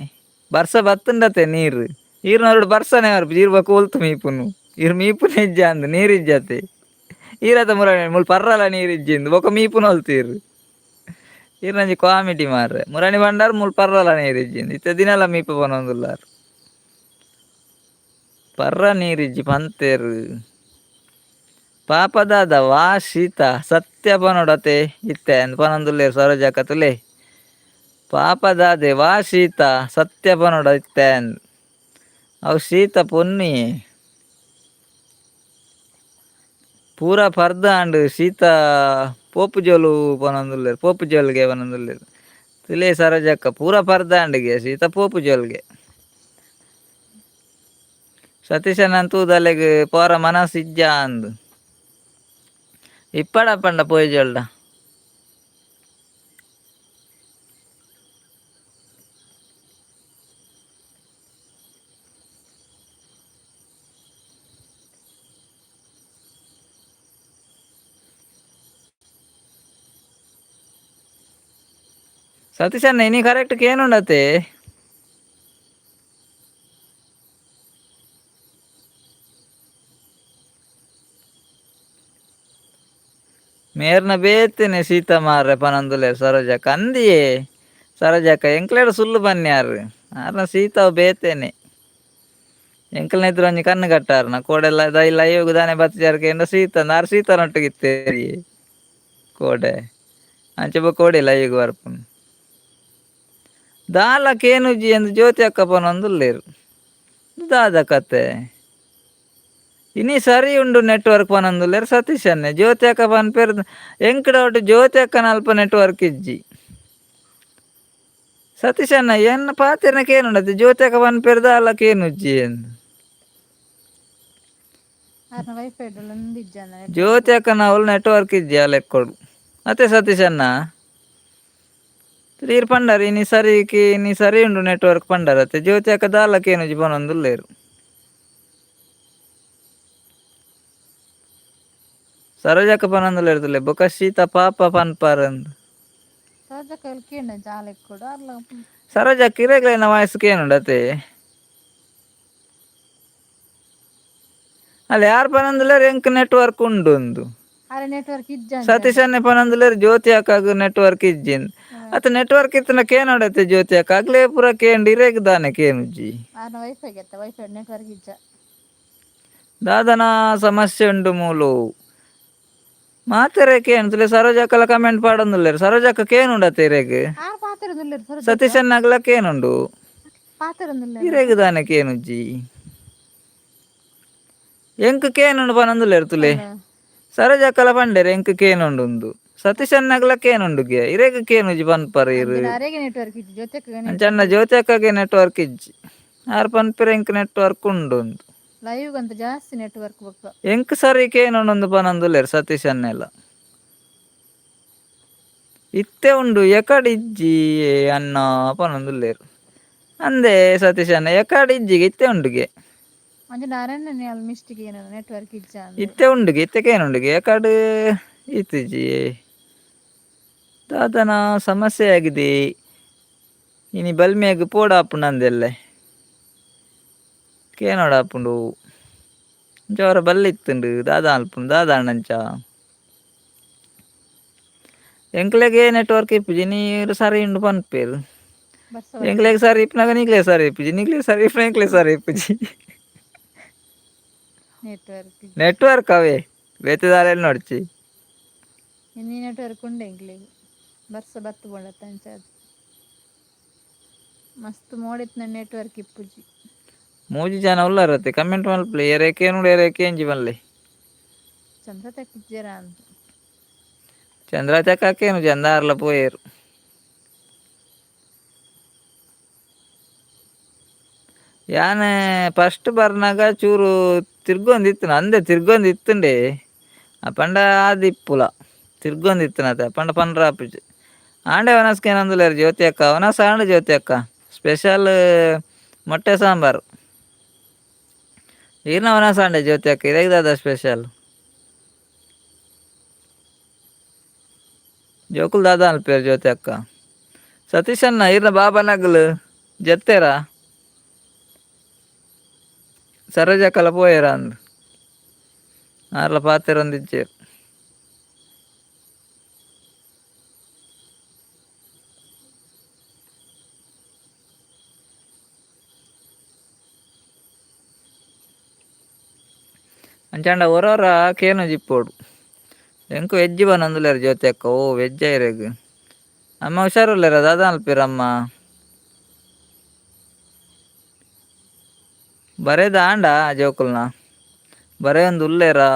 ಬರ್ಸ ಬತ್ತುಂಡತೆ ನೀರು, ಈರ್ನೋರುಡು ಬರ್ಸನೆ ಬರ್ಪುಜಿ, ಈರ್ ಬೊಕ ಒಲ್ತು ಮೀಪುನು? ಇರ್ ಮೀಪುನ ಇಜ್ಜ ಅಂದ್ ನೀರಿಜ್ಜತೆ ಈರತ ಮುರಾಣಿ ಮುಲ್ ಪರ್ರಲ ನೀರಿಜ್ಜಿಂದು ಬೊಕ ಮೀಪುನ ಹೊಲ್ತೀರು ಇರ್ ನಂಜಿ ಕಾಮಿಡಿ ಮಾರ್ರೆ ಮುರಾಣಿ ಬಂಡಾರ್ ಮುಲ್ ಪರ್ರಲ ನೀರಿಜ್ಜಿಂದು ಇತ್ತೆ ದಿನಲ ಮೀಪು ಪನೊಂದುಲ್ಲಾರ್ ಪರ್ರ ನೀರಿಜ್ಜಿ ಪಂತೇರು ಪಾಪದಾದ ವಾ ಶೀತ ಸತ್ಯ ಪನೊಡತೆ ಇತ್ತೆ ಅಂದ್ ಪನೊಂದುಲ್ಲೇರು ಸರೋಜಕ್ಕ ತುಲೆ ಪಾಪದಾದೆ ವಾ ಶೀತ ಸತ್ಯ ಪನೊಡ ಇತ್ತೆ ಅಂದ್ ಅವು ಶೀತ ಪೊನ್ನಿ ಪೂರ ಪರ್ದ ಆಂಡ್ ಶೀತ ಪೋಪು ಜೋಲು ಪನೊಂದುಲ್ಲೆರ್ ಪೋಪು ಜೋಲ್ಗೆ ಪನೊಂದುಲ್ಲೆರ್ ತುಲೆ ಸರೋಜಕ್ಕ ಪೂರ ಪರ್ದ ಆಂಡ್ಗೆ ಶೀತ ಪೋಪು ಜೋಲ್ಗೆ ಸತೀಶನ ತೂದಲೆಗ್ ಪೋರ ಮನಸ್ ಇಜ್ಜ ಅಂದ್ ಇಪ್ಪಡ ಪಂಡ ಪೋಯಿಜೋಲ್ಡ ಸತೀಶಣ್ಣ ಇನಿ ಕರೆಕ್ಟ್ ಕೇನುಂಡತೆ. ಮೇರ್ನ ಬೇತನೆ ಸೀತ ಮಾರ್ರೆ ಪನೊಂದುಲ್ಲೆರ್ ಸರೋಜಕ್ಕ ಅಂದಿಯೇ ಸರೋಜಕ್ಕ ಎಂಕ್ಲೆಡ ಸುಲ್ಲು ಬನ್ಯಾರ್ ಆರ್ನ ಸೀತಾವ್ ಬೇತೇನೆ ಎಂಕಲ್ನ ಎದುರು ಒಂಜಿ ಕಣ್ಣು ಕಟ್ಟಾರ್ನ ಕೋಡೆಲ್ಲ ದೈಲ ಅಯ್ಯೋಗು ದಾನೆ ಬತ್ತಿಜಾರ್ ಕೇಂಡ ಸೀತ ಆರ್ ಸೀತನೊಟ್ಟಿಗಿತ್ತೇರಿ ಕೋಡೆ ಅಂಚೆ ಬೊಕ ಕೋಡೆ ಲೈವ್ಗ್ ಬರ್ಪುನು ದಾಲ ಕೇನುಜಿ ಎಂದು ಜ್ಯೋತಿ ಅಕ್ಕ ಪನೊಂದುಲ್ಲೆರ್ ದಾದ ಕತೆ ಇನಿ ಸರಿ ಉಂಡು ನೆಟ್ವರ್ಕ್ ಪನೊಂದುಲ್ಲೆರ್ ಸತೀಶ್ ಅಣ್ಣೆ ಜ್ಯೋತಿ ಅಕ್ಕ ಪನ್ಪೆರ್ ಎಂಕಡ ಒಟ್ಟು ಜ್ಯೋತಿ ಅಕ್ಕನ ಅಲ್ಪ ನೆಟ್ವರ್ಕ್ ಇಜ್ಜಿ ಸತೀಶ್ ಅಣ್ಣ ಎನ್ನ ಪಾತೆರ್ನ ಕೇನುಂಡತೆ ಜ್ಯೋತಿ ಅಕ್ಕ ಪನ್ಪೆರ್ ದಾಲ ಕೇನುಜ್ಜಿ ಎಂದು ಆರ್ನ ವೈಫೈ ಇಜ್ಜಾಂದ ನೆಟ್ವರ್ಕ್. ಜ್ಯೋತಿ ಅಕ್ಕನ ಅವ್ಲು ನೆಟ್ವರ್ಕ್ ಇಜ್ಜಿ ಆ ಲೆಕ್ಕೊಡು ಅತ್ತೆ ಸತೀಶ್ ಅಣ್ಣ ಈರ್ ಪಂಡರ್ ಇನಿ ಸರಿ ಇನಿ ಸರಿ ಉಂಡು ನೆಟ್ವರ್ಕ್ ಪಂಡರ್ ಅತ್ತೆ ಜ್ಯೋತಿ ಅಕ್ಕ ದಾಲ ಕೇನುಜಿ ಪನೊಂದುಲ್ಲೆರ್ ಸರೋಜಕ್ಕ ಪನೊಂದುಲ್ಲೆರ್ ಬೊಕ ಶೀತ ಪಾಪ ಪನ್ಪರಂದ್ ಸರೋಜಕ್ಕ ಕೇಂಡ ಜಾಲ ಕೂಡ ಅರ್ಲ. ಸರೋಜಕ್ಕ ಇರೆಗ್ಲೈನ ವಾಯ್ಸ್ ಕೇನುಂಡತೆ ಅಲ್ಲ ಯಾರ್ ಪನೊಂದುಲ್ಲೆರ್ ಎಂಕ್ ನೆಟ್ವರ್ಕ್ ಉಂಡು ಉಂದು. ಅರೆ ನೆಟ್ವರ್ಕ್ ಇಜ್ಜಾಂದ. ಸತೀಶ್ ಅಣ್ಣೆ ಪನೊಂದುಲ್ಲೆರ್ ಜ್ಯೋತಿ ಅಕ್ಕಗ್ ನೆಟ್ವರ್ಕ್ ಇಜ್ಜಿಂದ್ ಅತ್ತ ನೆಟ್ವರ್ಕ್ ಇತ್ತಿನ ಕೇನೊಡತ್ತೆ ಜ್ಯೋತಿ ಅಕ್ಕ ಅಗ್ಲೇ ಪೂರ ಕೇಂಡ್ ಇರೆಗ್ ದಾನೆ ಕೇನುಜ್ಜಿ. ಆರ್ನ ವೈಫೈ ಗೆತ್ತ ವೈಫೈ ನೆಟ್ವರ್ಕ್ ಇಜ್ಜ. ದಾದನ ಸಮಸ್ಯೆ ಉಂಡು ಮೂಲು ಮಾತೆರೆ ಕೇನುತಲೆ ಸರೋಜಕ್ಕಲ ಕಮೆಂಟ್ ಪಾಡೊಂದುಲ್ಲೆರ್ ಸರೋಜಕ್ಕ ಕೇನುಂಡತ್ತೆ ಇರೆಗ್. ಆರ್ ಪಾತೆರೊಂದುಲ್ಲೆರ್ ಸರೋಜಕ್ಕ. ಸತೀಶ್ ಅಣ್ಣಗ್ಲ ಕೇನುಂಡು. ಪಾತೆರೊಂದುಲ್ಲೆರ್. ಇರೆಗ್ ದಾನೆ ಕೇನುಜ್ಜಿ ಎಂಕ್ ಕೇನುಂಡು ಪನೊಂದುಲ್ಲೆರ್ ತುಲೆ ಸರೋಜಕ್ಕಲ ಪಂಡೆರ್ ಎಂಕ್ ಕೇನುಂಡು ಸತೀಶ್ ಅಣ್ಣಗ್ಲ ಕೇನುಂಡುಗೆ ಇರೆಗ್ ಕೇನುಜಿ ಪನ್ಪರ್ ಇರ್. ಅರೆಗೆ ನೆಟ್ವರ್ಕ್ ಇಜ್ಜಿ ಜ್ಯೋತಿ. ಅಂಚನ್ನ ಜ್ಯೋತಿ ಅಕ್ಕಗೆ ನೆಟ್ವರ್ಕ್ ಇಜ್ಜಿ ಆರ್ ಪನ್ಪೆರ್ ಎಂಕ್ ನೆಟ್ವರ್ಕ್ ಉಂಡು. ಲೈವ್ ಅಂತ ಜಾಸ್ತಿ ನೆಟ್ವರ್ಕ್ ಬೊಕ್ಕ. ಎಂಕ್ ಸರಿ ಕೇನುಂಡು ಪನೊಂದುಲ್ಲೆರ್ ಸತೀಶ್ ಅಣ್ಣೆಲ ಇತ್ತೆ ಉಂಡು ಎಕಡ್ ಇಜ್ಜಿ ಅಣ್ಣ ಪನೊಂದುಲ್ಲೆರ್ ಅಂದೆ ಸತೀಶ್ ಅಣ್ಣ ಎಕಡ್ ಇಜ್ಜಿಗೆ ಇತ್ತೆ ಉಂಡುಗೆ. ಅಂಚ ಅರಣ್ಯ ಮಿಸ್ಟೇಕ್ ಏನ ನೆಟ್ವರ್ಕ್ ಇಜ್ಜ. ಇತ್ತೆ ಉಂಡುಗೆ ಇತ್ತೆ ಕೇನುಂಡುಗೆ ಎಕಡ್ ಇತ್ತಿಜಿ ದಾದನ ಸಮಸ್ಯೆ ಆಗಿದೆ ಇನಿ ಬಲ್ಮೆಗ್ ಪೋಡಾಪುಂಡು ಅಂದೆಲ್ಲೆ ಕೇನೋಡಾಪುಂಡು ಅಂಚ ಬಲ್ಲೆ ಇತ್ತುಂಡು ದಾದ ಅಲ್ಪುಂಡು ದಾದ ಅಂಚ ಎಂಕ್ಲೆಗೆ ನೆಟ್ವರ್ಕ್ ಇಪ್ಪುಜಿ ನೀರು ಸರಿ ಉಂಡು ಪನ್ಪೆರ್ ಎಂಕ್ಲೆಗ್ ಸರಿ ಇಪ್ಪುನಗ ನಿಕ್ಲೆ ಸರಿ ಇಪ್ಪುಜಿ ನಿಕ್ಲೆ ಸರಿ ಇಪ್ಪುನ ಎಂಕ್ಲೆ ಸರಿ ಇಪ್ಪುಜಿ. ನೆಟ್ವರ್ಕ್ ನೆಟ್ವರ್ಕ್ ಅವೇ ಬೇತೆ ದಾರೆಲ್ ನೋಡ್ಚಿ. ಇನಿ ನೆಟ್ವರ್ಕ್ ಉಂಡು ಎಂಕ್ಲೆಗ್ ಬರ್ಸ ಬತ್ತು ಬೋಡತ್ತ ಅಂಚ ಮಸ್ತ್ ಮೋಡಿತ್ನ ನೆಟ್ವರ್ಕ್ ಇಪ್ಪುಜಿ. ಮೂಜಿ ಜನ ಉಲ್ಲರತ್ತೆ ಕಮೆಂಟ್ ಮಲ್ಪಲೆ ಏರೆ ಕೇನುಂಡು ಏರೆ ಕೇಂಜಿ ಪನ್ಲೆ. ಚಂದ್ರ ತೆಕ್ಕಿಜ್ಜೆರ ಅಂತ. ಚಂದ್ರ ತೆಕ್ಕಾಕೇನು ಚಂದಾರ್ಲ ಪೋಯೆರ್. ಯಾನ್ ಫಸ್ಟ್ ಬರ್ನಾಗ ಚೂರು ತಿರ್ಗೊಂದಿತ್ತು ಅಂದೆ ತಿರ್ಗೊಂದಿತ್ತುಂಡೆ ಪಂಡ ಆದಿಪ್ಪುಲ ತಿರ್ಗೊಂದಿತ್ತುನತೆ ಪಂಡ ಪನ್ರಾಪುಜಿ ಆಂಡೆ ವನಸ್ಕ ಏನಂದುಲ್ಲೆರ್ ಜ್ಯೋತಿ ಅಕ್ಕ ವನಸ್ ಆಂಡ್ ಜ್ಯೋತಿ ಅಕ್ಕ ಸ್ಪೆಷಲ್ ಮೊಟ್ಟೆ ಸಾಂಬಾರ್ ಈರ್ನ ವನಸ್ ಆಂಡೆ ಜ್ಯೋತಿ ಅಕ್ಕ ಇರೆಗ್ ದಾದ ಸ್ಪೆಷಲ್ ಜೋಕುಲ್ ದಾದ ಅನ್ಪೇರ್ ಜ್ಯೋತಿ ಅಕ್ಕ ಸತೀಶ್ ಅಣ್ಣ ಈರ್ನ ಬಾಬನಗಲು ಜತ್ತೆರಾ ಸರೋಜಕ್ಕಲ ಪೋಯೆರಾ ಅಂದ್. ಆರ್ಲ ಪಾತೆರೊಂದಿಜ್ಜೆರ್. ಅಂಚಾಂಡ ಒರೊರ ಕೇನುಜಿಪ್ಪೊಡು. ಎಂಕು ವೆಜ್ ಬನೊಂದುಲ್ಲೆರ್ ಜ್ಯೋತಿ ಅಕ್ಕ. ಓ ವೆಜ್ ಐರೆಗ್. ಅಮ್ಮ ಹುಷಾರುಲ್ಲೆರ? ದಾದ ಮಲ್ಪೆರ್ ಅಮ್ಮ? ಬರೇದ ಆಂಡ ಜೋಕುಲ್ನ ಬರೆಯೊಂದು ಉಲ್ಲೆರಾ?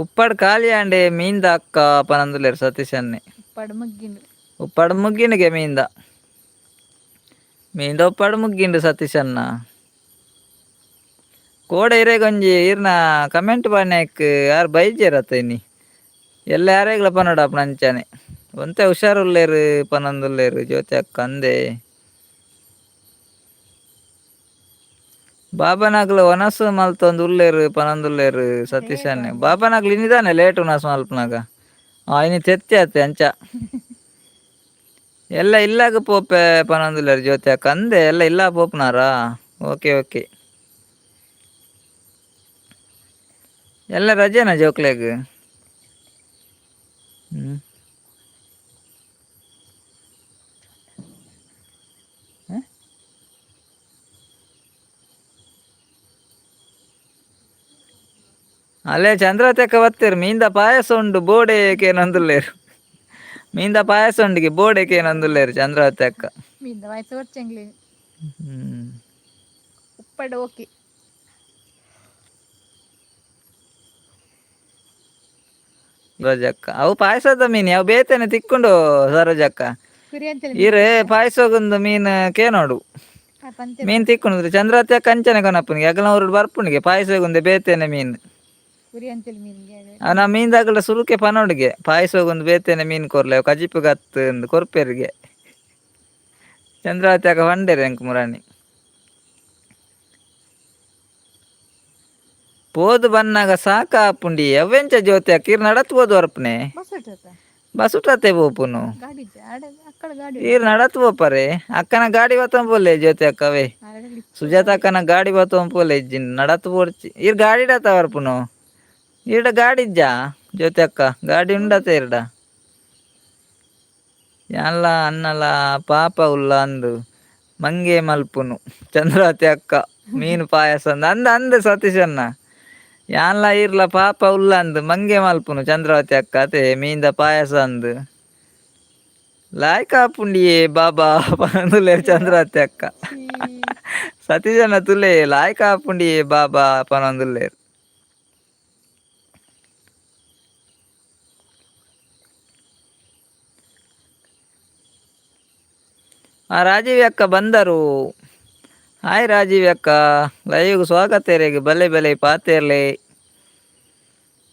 ಉಪ್ಪಡ್ ಖಾಲಿ ಆಂಡೆ ಮೀನ್ದ ಅಕ್ಕ ಪನೊಂದುಲ್ಲೆರ್ ಸತೀಶ್ ಅಣ್ಣೆ. ಉಪ್ಪಡ್ ಮುಗ್ಗಿಂಡು. ಉಪ್ಪಡ್ ಮುಗ್ಗಿಂಡ್ಗೆ ಮೀನ್ದ. ಮೀನ್ದ ಉಪ್ಪಡ್ ಮುಗ್ಗಿಂಡು ಸತೀಶ್ ಅಣ್ಣ. ಕೋಡೆ ಇರೆಗೊಂಜಿ ಈರ್ನ ಕಮೆಂಟ್ ಪಾಡ್ನಾಕ್ ಆರ್ ಬೈಜೆರತ್ತ ಇನಿ. ಎಲ್ಲ ಯಾರೆಗ್ಲ ಪನೊಡಾಪುನ ಅಂಚನೆ. ಒಂತೆ ಹುಷಾರುಲ್ಲೆರ್ ಪನೊಂದುಲ್ಲೆರ್ ಜ್ಯೋತಿ ಅಕ್ಕ ಅಂದೆ. ಬಾಬಾನಾಗ್ಲು ವನಸು ಮಲ್ತೊಂದು ಉಲ್ಲೆರ್ ಪನೊಂದುಲ್ಲೆರ್ ಸತೀಶ್ ಅಣ್ಣೆ. ಬಾಬಾನಾಗ್ಲು ಇನಿದಾನೆ ಲೇಟ್ ವನಸು ಮಲ್ಪುನಾಗ. ಆ ಇನಿ ತೆತ್ತಿ ಆತೆ ಅಂಚ. ಎಲ್ಲ ಇಲ್ಲಾಗ ಪೋಪೆ ಪನೊಂದುಲ್ಲೆರ್ ಜ್ಯೋತಿ ಅಕ್ಕ ಅಂದೆ. ಎಲ್ಲ ಇಲ್ಲ ಪೋಪುನಾರಾ? Okay okay. ಎಲ್ಲ ರಜೆನಾ ಜೋಕ್ಲೆಗ್? ಹ್ಮ್. ಅಲ್ಲೇ ಚಂದ್ರತೆಕ್ಕ ಬತ್ತೆರ್ ಮೀಂದ ಪಾಯಸ ಉಂಡು ಬೋಡೆ ಕೇನೊಂದುಲ್ಲೆರ್. ಮೀಂದ ಪಾಯಸ ಉಂಡಿಗೆ ಬೋಡೆ ಕೇನೊಂದುಲ್ಲೆರ್ ಚಂದ್ರಾವತಿ ಅಕ್ಕ. ಮೀನ್ದ ಪಾಯಸ ಒರ್ಚೆಂಗ್ಲೆ. ಹ್ಮ್. ಉಪ್ಪಡ್ ಓಕೆ. ಸರೋಜಕ್ಕ ಅವು ಪಾಯಸದ ಮೀನು ಅವು ಬೇತೆನೆ ತಿಕ್ಕೊಂಡು ಸರೋಜಕ್ಕ. ಕುರಿ ಅಂತೇಳಿ. ಈರ್ ಪಾಯಸಗೊಂದು ಮೀನು ಕೇನೋಡು. ಪಂತೆ. ಮೀನು ತಿಕ್ಕೊಂಡು ಚಂದ್ರಾವತಿ ಅಕ್ಕ ಅಂಚನೆ ಕೊನಪ್ಪನಿಗೆ ಅಗಲ ಊರುಡು ಬರ್ಪುನಿಗೆ ಪಾಯಸಗೊಂದು ಬೇತೆನೆ ಮೀನು. ಕುರಿ ಅಂತೇಳಿ ಮೀನ್ಗೆ. ನಾ ಮೀನ್ದಾಗಲ ಸುರುಕೆ ಪನೋಡುಗೆ ಪಾಯಸಗೊಂದು ಬೇತೆನೆ ಮೀನು ಕೊರ್ಲೆ ಅವು ಕಜಿಪು ಗತ್ತು ಅಂದ್ ಕೊರ್ಪೆರಿಗೆ. ಚಂದ್ರಾವತಿ ಅಕ್ಕ ಪಂಡೆರ್ ಎಂಕ್ ಮುರಾನಿ. ಪೋದು ಬನ್ನಾಗ ಸಾಕ ಆಪುಂಡಿ ಅವೆಂಚ ಜ್ಯೋತಿ ಅಕ್ಕ ಈರ್ ನಡತ್ ಪೋದು ಬರ್ಪುನೆ? ಬಸ್ ಉಂಟು. ಬಸುಟತೆ ಪೋಪುನು. ಗಾಡಿ ಇಜ್ಜ ಆಡ ಅಕ್ಕಡ ಗಾಡಿ. ಈರ್ ನಡತ್ ಪೋಪರೆ? ಅಕ್ಕನ ಗಾಡಿ ಬತ್ತೊಂದು ಪೋಲೆ ಜ್ಯೋತಿ ಅಕ್ಕವೇ. ಸುಜಾತ ಅಕ್ಕನ ಗಾಡಿ ಬತ್ತೊಂದು ಪೋಲೆ ಇಜ್ಜಿನ್ ನಡತ್ ಪೋಡ್ಚಿ. ಈರ್ ಗಾಡಿ ಡತ ಬರ್ಪುನು? ಈರ್ಡ ಗಾಡಿ ಇಜ್ಜಾ ಜ್ಯೋತಿ ಅಕ್ಕ? ಗಾಡಿ ಉಂಡತ ಈರ್ಡ? ಯಾನ್ಲ ಅನ್ನಲ ಪಾಪ ಉಲ್ಲ ಅಂದು ಮಂಗೆ ಮಲ್ಪುನು ಚಂದ್ರಾವತಿ ಅಕ್ಕ ಮೀನು ಪಾಯಸ ಅಂದ್ ಅಂದ್ ಅಂದ್ ಸತೀಶ್ ಅಣ್ಣ. ಯಾನ್ಲ ಈರ್ಲ ಪಾಪ ಉಲ್ಲ ಅಂದ್ ಮಂಗೆ ಮಲ್ಪುನು ಚಂದ್ರಾವತಿ ಅಕ್ಕ ಅತೆ ಮೀನ್ದ ಪಾಯಸ ಅಂದ್. ಲಾಯ್ಕ್ ಆಪುಂಡಿಯೇ ಬಾಬಾ ಪನೊಂದುಲ್ಲೆರ್ ಚಂದ್ರಾವತಿ ಅಕ್ಕ. ಸತೀಶ್ ಅಣ್ಣ ತುಲೆ ಲಾಯ್ಕ್ ಆಪುಂಡಿಯೇ ಬಾಬಾ ಪನೊಂದುಲ್ಲೆರ್. ಆ ರಾಜೀವ್ ಅಕ್ಕ ಬಂದರು. ಹಾಯ್ ರಾಜೀವ್ ಅಕ್ಕ, ಲೈವ್ಗೆ ಸ್ವಾಗತ ಇರೆಗ್. ಬಲೆ ಬಲೆ ಪಾತೆರ್ಲೆ.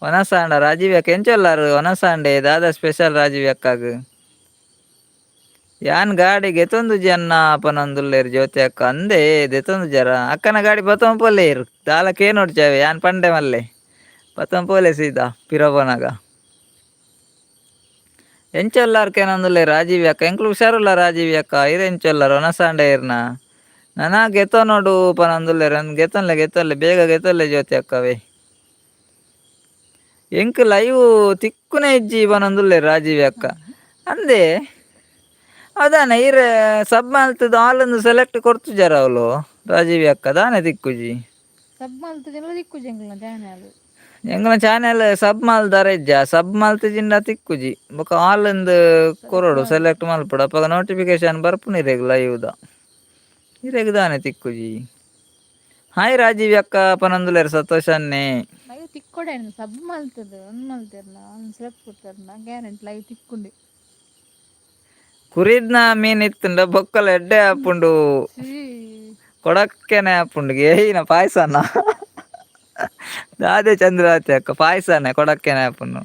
ವನಸಾಂಡ ರಾಜೀವ್ ಅಕ್ಕ ಎಂಚೊಲ್ಲಾರು? ವನಸಾಂಡೆ ದಾದಾ ಸ್ಪೆಷಲ್ ರಾಜೀವ್ ಅಕ್ಕಗ್? ಯಾನ್ ಗಾಡಿ ಗೆತೊಂದುಜಿ ಅನ್ನ ಪನೊಂದುಲ್ಲೆರ್ ಜ್ಯೋತಿ ಅಕ್ಕ. ಅಂದೆ ದೆತೊಂದುಜರ? ಅಕ್ಕನ ಗಾಡಿ ಪತೊಂದು ಪೋಲೆ ಇರ್ ದಾಲ ಕೇನೊಡ್ಚಾವೆ ಯಾನ್ ಪಂಡೆ ಮಲ್ಲೆ ಪತೊಂದು ಪೋಲೆ ಸೀದಾ ಪಿರ ಪೋನಾಗ. ಎಂಚೊಲ್ಲಾರ್ ಕೇನೊಂದುಲ್ಲೆ ರಾಜೀವ್ ಅಕ್ಕ. ಎಂಕ್ಲು ಹುಷಾರುಲ್ಲ ರಾಜೀವ್ ಅಕ್ಕ, ಇರ್ ಎಂಚೊಲ್ಲಾರ್? ವನಸಾಂಡೆ ಇರ್ನ ನನ ಗೆತೊನೊಡು ಪನೊಂದುಲ್ಲೆರ್. ಗೆತೊನ್ಲೆ ಗೆತೊನ್ಲೆ ಬೇಗ ಗೆತೊನ್ಲೆ ಜ್ಯೋತಿ ಅಕ್ಕವೇ. ಎಂಕ್ ಲೈವ್ ತಿಕ್ಕುನೆ ಇಜ್ಜಿ ಪನೊಂದುಲ್ಲೆರ್ ರಾಜೀವ್ ಅಕ್ಕ. ಅಂದೆ ಅದಾನೆ ಈರ್ ಸಬ್ ಮಲ್ತುದು ಆಲ್ ಸೆಲೆಕ್ಟ್ ಕೊರ್ತುಜಾರ ಅವ್ಲು ರಾಜೀವ್ ಅಕ್ಕ, ದಾನೆ ತಿಕ್ಕುಜಿ? ಸಬ್ ಮಲ್ತುಜೆಲ ತಿಕ್ಕುಜಿ ಎಂಕ್ಲೆನ ಚಾನೆಲ್. ಎಂಕ್ಲ ಚಾನೆಲ್ ಸಬ್ ಮಲ್ದಾರ ಇಜ್ಜ? ಸಬ್ ಮಲ್ತಿಜಿಂಡ ತಿಕ್ಕುಜಿ. ಬೊಕ ಆಲ್ ಇಂದ್ ಕೊರೊಡು, ಸೆಲೆಕ್ಟ್ ಮಲ್ಪೊಡು. ಅಪಗ ನೋಟಿಫಿಕೇಶನ್ ಬರ್ಪುಂಡು ಇರೆಗ್ ಲೈವ್ದ. ಇರೆಗ್ ದಾನೆ ತಿಕ್ಕುಜಿ? ಹಾಯ್ ರಾಜೀವ್ ಅಕ್ಕ ಪನೊಂದುಲ್ಲೆರ್ ಸಂತೋಷ್ ಅಣ್ಣೆ. ಲೈವ್ ತಿಕ್ಕೊಡೆ ಸಬ್ ಮಲ್ತದು ಒಂದ್ ಮಲ್ತೆರ್ನ ಒಂದ್ ಸೆಲೆಕ್ಟ್ ಕೊಡ್ತಾರನ ಗ್ಯಾರಂಟಿ ಲೈವ್ ತಿಕ್ಕುಂಡೆ. ಕುರಿದ್ನ ಮೀನ್ ಇತ್ತುಂಡ ಬೊಕ್ಕಲ ಎಡ್ಡೆ ಆಪುಂಡು. ಕೊಡಕ್ಕೆನೆ ಆಪುಂಡು. ಏಯಿನ ಪಾಯಸನ ದಾದೆ ಚಂದ್ರಾವತಿ ಅಕ್ಕ? ಪಾಯಸನೆ ಕೊಡಕ್ಕೆನೆ ಆಪುಂಡು.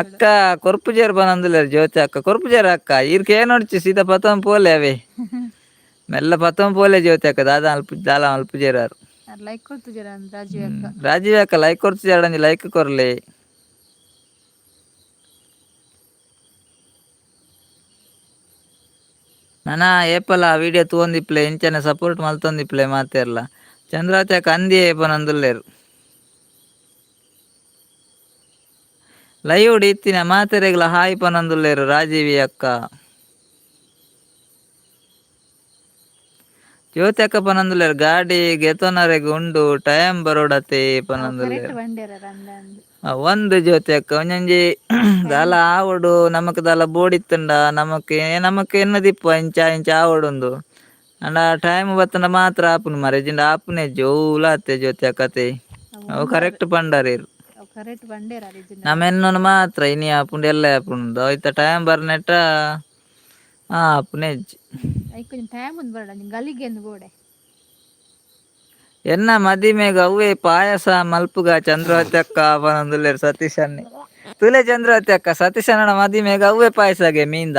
ಅಕ್ಕ ಕೊರ್ಪುಜೇರ್ ಪನೊಂದುಲ್ಲೆರ್ ಜ್ಯೋತಿ ಅಕ್ಕ. ಕೊರ್ಪುಜೇರ್ ಅಕ್ಕ ಈರ್ ಕೇನೊಡ್ಚಿ ಸೀದಾ ಪತೊಂದು ಪೋಲೆ ಅವೇ. ಮೆಲ್ಲ ಪತೊಂದು ಪೋಲೆ ಜ್ಯೋತಿ ಅಕ್ಕ. ದಾದ ಅಲ್ಪ ದಾಲ ಮಲ್ಪುಜೇರ್ ಆರ್. ಲೈಕ್ ಕೊರ್ತುಜೆರ ರಾಜೀವ್ ಅಕ್ಕ. ರಾಜೀವ್ ಅಕ್ಕ ಲೈಕ್ ಕೊರ್ತಿಜಾರ? ಒಂಜಿ ಲೈಕ್ ಕೊರ್ಲೆ. ನನ ಏಪಲ ವಿಡಿಯೋ ತೂವೊಂದಿಪ್ಪಲೆ, ಇಂಚನೆ ಸಪೋರ್ಟ್ ಮಲ್ತೊಂದಿಪ್ಪಲೆ ಮಾತೆರ್ಲ. ಚಂದ್ರಾವತಿ ಅಕ್ಕ ಅಂದಿಯೇ ಪನೊಂದುಲ್ಲೆರ್. ಲೈವ್ ಡ್ ಇತ್ತಿನ ಮಾತೆರೆಗ್ಲ ಹಾಯ್ ಪನೊಂದುಲ್ಲೆರ್ ರಾಜೀವಿ ಅಕ್ಕ. ಜ್ಯೋತಿ ಅಕ್ಕ ಪನೊಂದುಲ್ಲೆರ್ ಗಾಡಿ ಗೆತೊನರೆಗ್ ಉಂಡು ಟೈಮ್ ಬರೊಡತೆ ಅವು ಕರೆಕ್ಟ್ ಪನೊಂದುಲ್ಲೆರ್. ಬಂಡೇರ ಅಂದ. ಒಂದು ಜ್ಯೋತಿ ಅಕ್ಕ ಒಂಜೊಂಜಿ ಟೈಮ್ ದಾಲ ಆವೊಡು, ನಮಕ್ ದಾಲ ಬೋಡಿತ್ತುಂಡ ನಮಕ್ ನಮಕ್ ಎನ್ನದಿಪ್ಪು ಇಂಚ ಇಂಚ ಆವೊಡುಂದು. ಅಂಡ ಟೈಮ್ ಬತ್ತುಂಡ ಮಾತ್ರ ಆಪುನು ಮಾರ್ರೆ, ಇಜ್ಜಿಂಡ ಆಪುನೆಜ್ಜಿ ಒವ್ಲ ಅತ್ತೆ ಜ್ಯೋತಿ ಅಕ್ಕ ಅತೆ. ಅವು ಅವು ಉಂತಾದ್ ಕರೆಕ್ಟ್ ಪಂಡರ್ ಇರ್. ಅವು ಕರೆಕ್ಟ್ ಬಂಡೇರ ಇಜ್ಜಿಂಡ ನಮ ಎನ್ನೋನು ಮಾತ್ರ ಇನಿ ಆಪುಂಡು ಎಲ್ಲೆ ಆಪುಂಡು ಐತ ಟೈಮ್ ಬರ್ನೆಟ್ಟ ಆಪುನೆಜ್ಜಿ. ಐಕ್ ಒಂಜಿ ಟೈಮ್ ಒಂದು ಬರಡ ಗಲಿಗೆಂದು ಬೋಡೆ. ಎನ್ನ ಮದಿಮೆಗ್ ಅವ್ವೇ ಪಾಯಸ ಮಲ್ಪುಗ ಚಂದ್ರಾವತಿ ಅಕ್ಕ ಪನೊಂದುಲ್ಲೆರ್ ಸತೀಶ್ ಅಣ್ಣೆ. ತೂಲೆ ಚಂದ್ರಾವತಿ ಅಕ್ಕ, ಸತೀಶ್ ಅಣ್ಣನ ಮದಿಮೆಗ್ ಅವ್ವೇ ಪಾಯಸಗೆ ಮೀಂದ.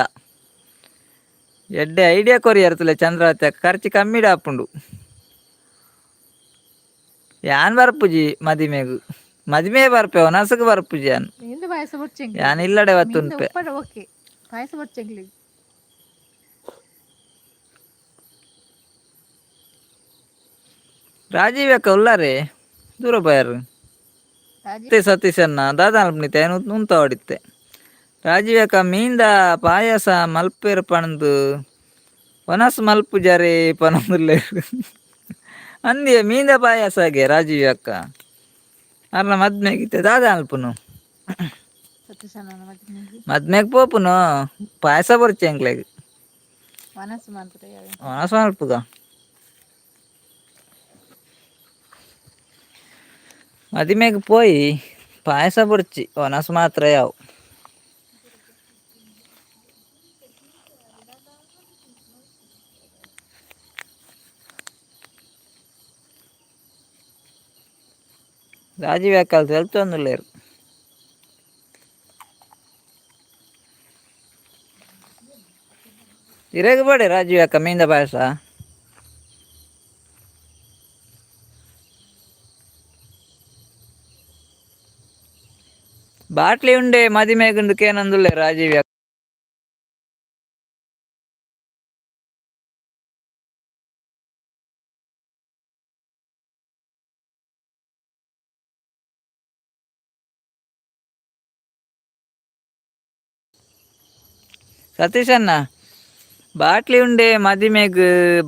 ಎಡ್ಡೆ ಐಡಿಯಾ ಕೊರಿಯರ್ ತುಲೆ ಚಂದ್ರಾವತಿ ಅಕ್ಕ, ಖರ್ಚು ಕಮ್ಮಿಡ್ ಆಪುಂಡು. ಯಾನ್ ಬರ್ಪುಜಿ ಮದಿಮೆಗ್, ಮದಿಮೆ ಬರ್ಪೆ ಒನಸುಗು ಬರ್ಪುಜಿ ಯಾನ್. ಮೀಂದ ಪಾಯಸ ಯಾನ್ ಬೊರ್ಚೆಂಗ್ಲೆಗ್ ಇಲ್ಲಡೆ ಮೀಂದ ಬತ್ತುನ್ಪೆ. ಉಪ್ಪಡ ಓಕೆ, ಪಾಯಸ ಬೊರ್ಚೆಂಗ್ಲೆಗ್. ರಾಜೀವ್ ಅಕ್ಕ ಉಲ್ಲಾರೆ ದೂರ ಪೋಯಾರ್. ರಾಜಿ ಸತೀಶ್ ಅಣ್ಣ ದಾದ ಅನ್ಪುನಿತ್ತೆ ಉಂತಾವಡಿತ್ತೆ. ರಾಜೀವ್ ಅಕ್ಕ ಮೀಂದ ಪಾಯಸ ಮಲ್ಪೆರ್ ಪಂದ್ ವನಸ್ ಮಲ್ಪುಜಾರೆ ಪನೊಂದುಲ್ಲೆರ್. ಅಂದಿಯೇ ಮೀಂದ ಪಾಯಸಗೆ ರಾಜೀವ್ ಅಕ್ಕ ಅರ್ನ ಮದ್ಮೆಗಿತ್ತೆ ದಾದ ಅನ್ಪುನು. ಸತೀಶನ ಮದಿಮೆಗ್ ಮದ್ಮೆಗ್ ಪೋಪುನು ಪಾಯಸ ಬೊರ್ಚಿ ಎಂಕ್ಲೆಗ್. ವನಸ್ ಮಾತ್ರ. ವನಸ್ ಮಲ್ಪುಗ. ಮದಿಮೆಗ್ ಪೋಯಿ ಪಾಯಸ ಬೊರ್ಚಿ ವನಸ್ ಮಾತ್ರ ಯಾವು. ರಾಜೀವ್ ಅಕ್ಕ ತೆಲ್ತೊಂದುಲ್ಲೆರ್. ಇರೆಗ್ ಬೋಡೆ ರಾಜೀವ್ ಅಕ್ಕ ಮೀಂದ ಪಾಯಸ. ಬಾಟ್ಲಿ ಉಂಡೆ ಮದಿಮೆಗುಂದು ಕೇನೊಂದುಲ್ಲೆ ರಾಜೀವ್ ಅಕ್ಕ. ಸತೀಶ್ ಅಣ್ಣ ಬಾಟ್ಲಿ ಉಂಡೆ ಮದಿಮೆಗ್,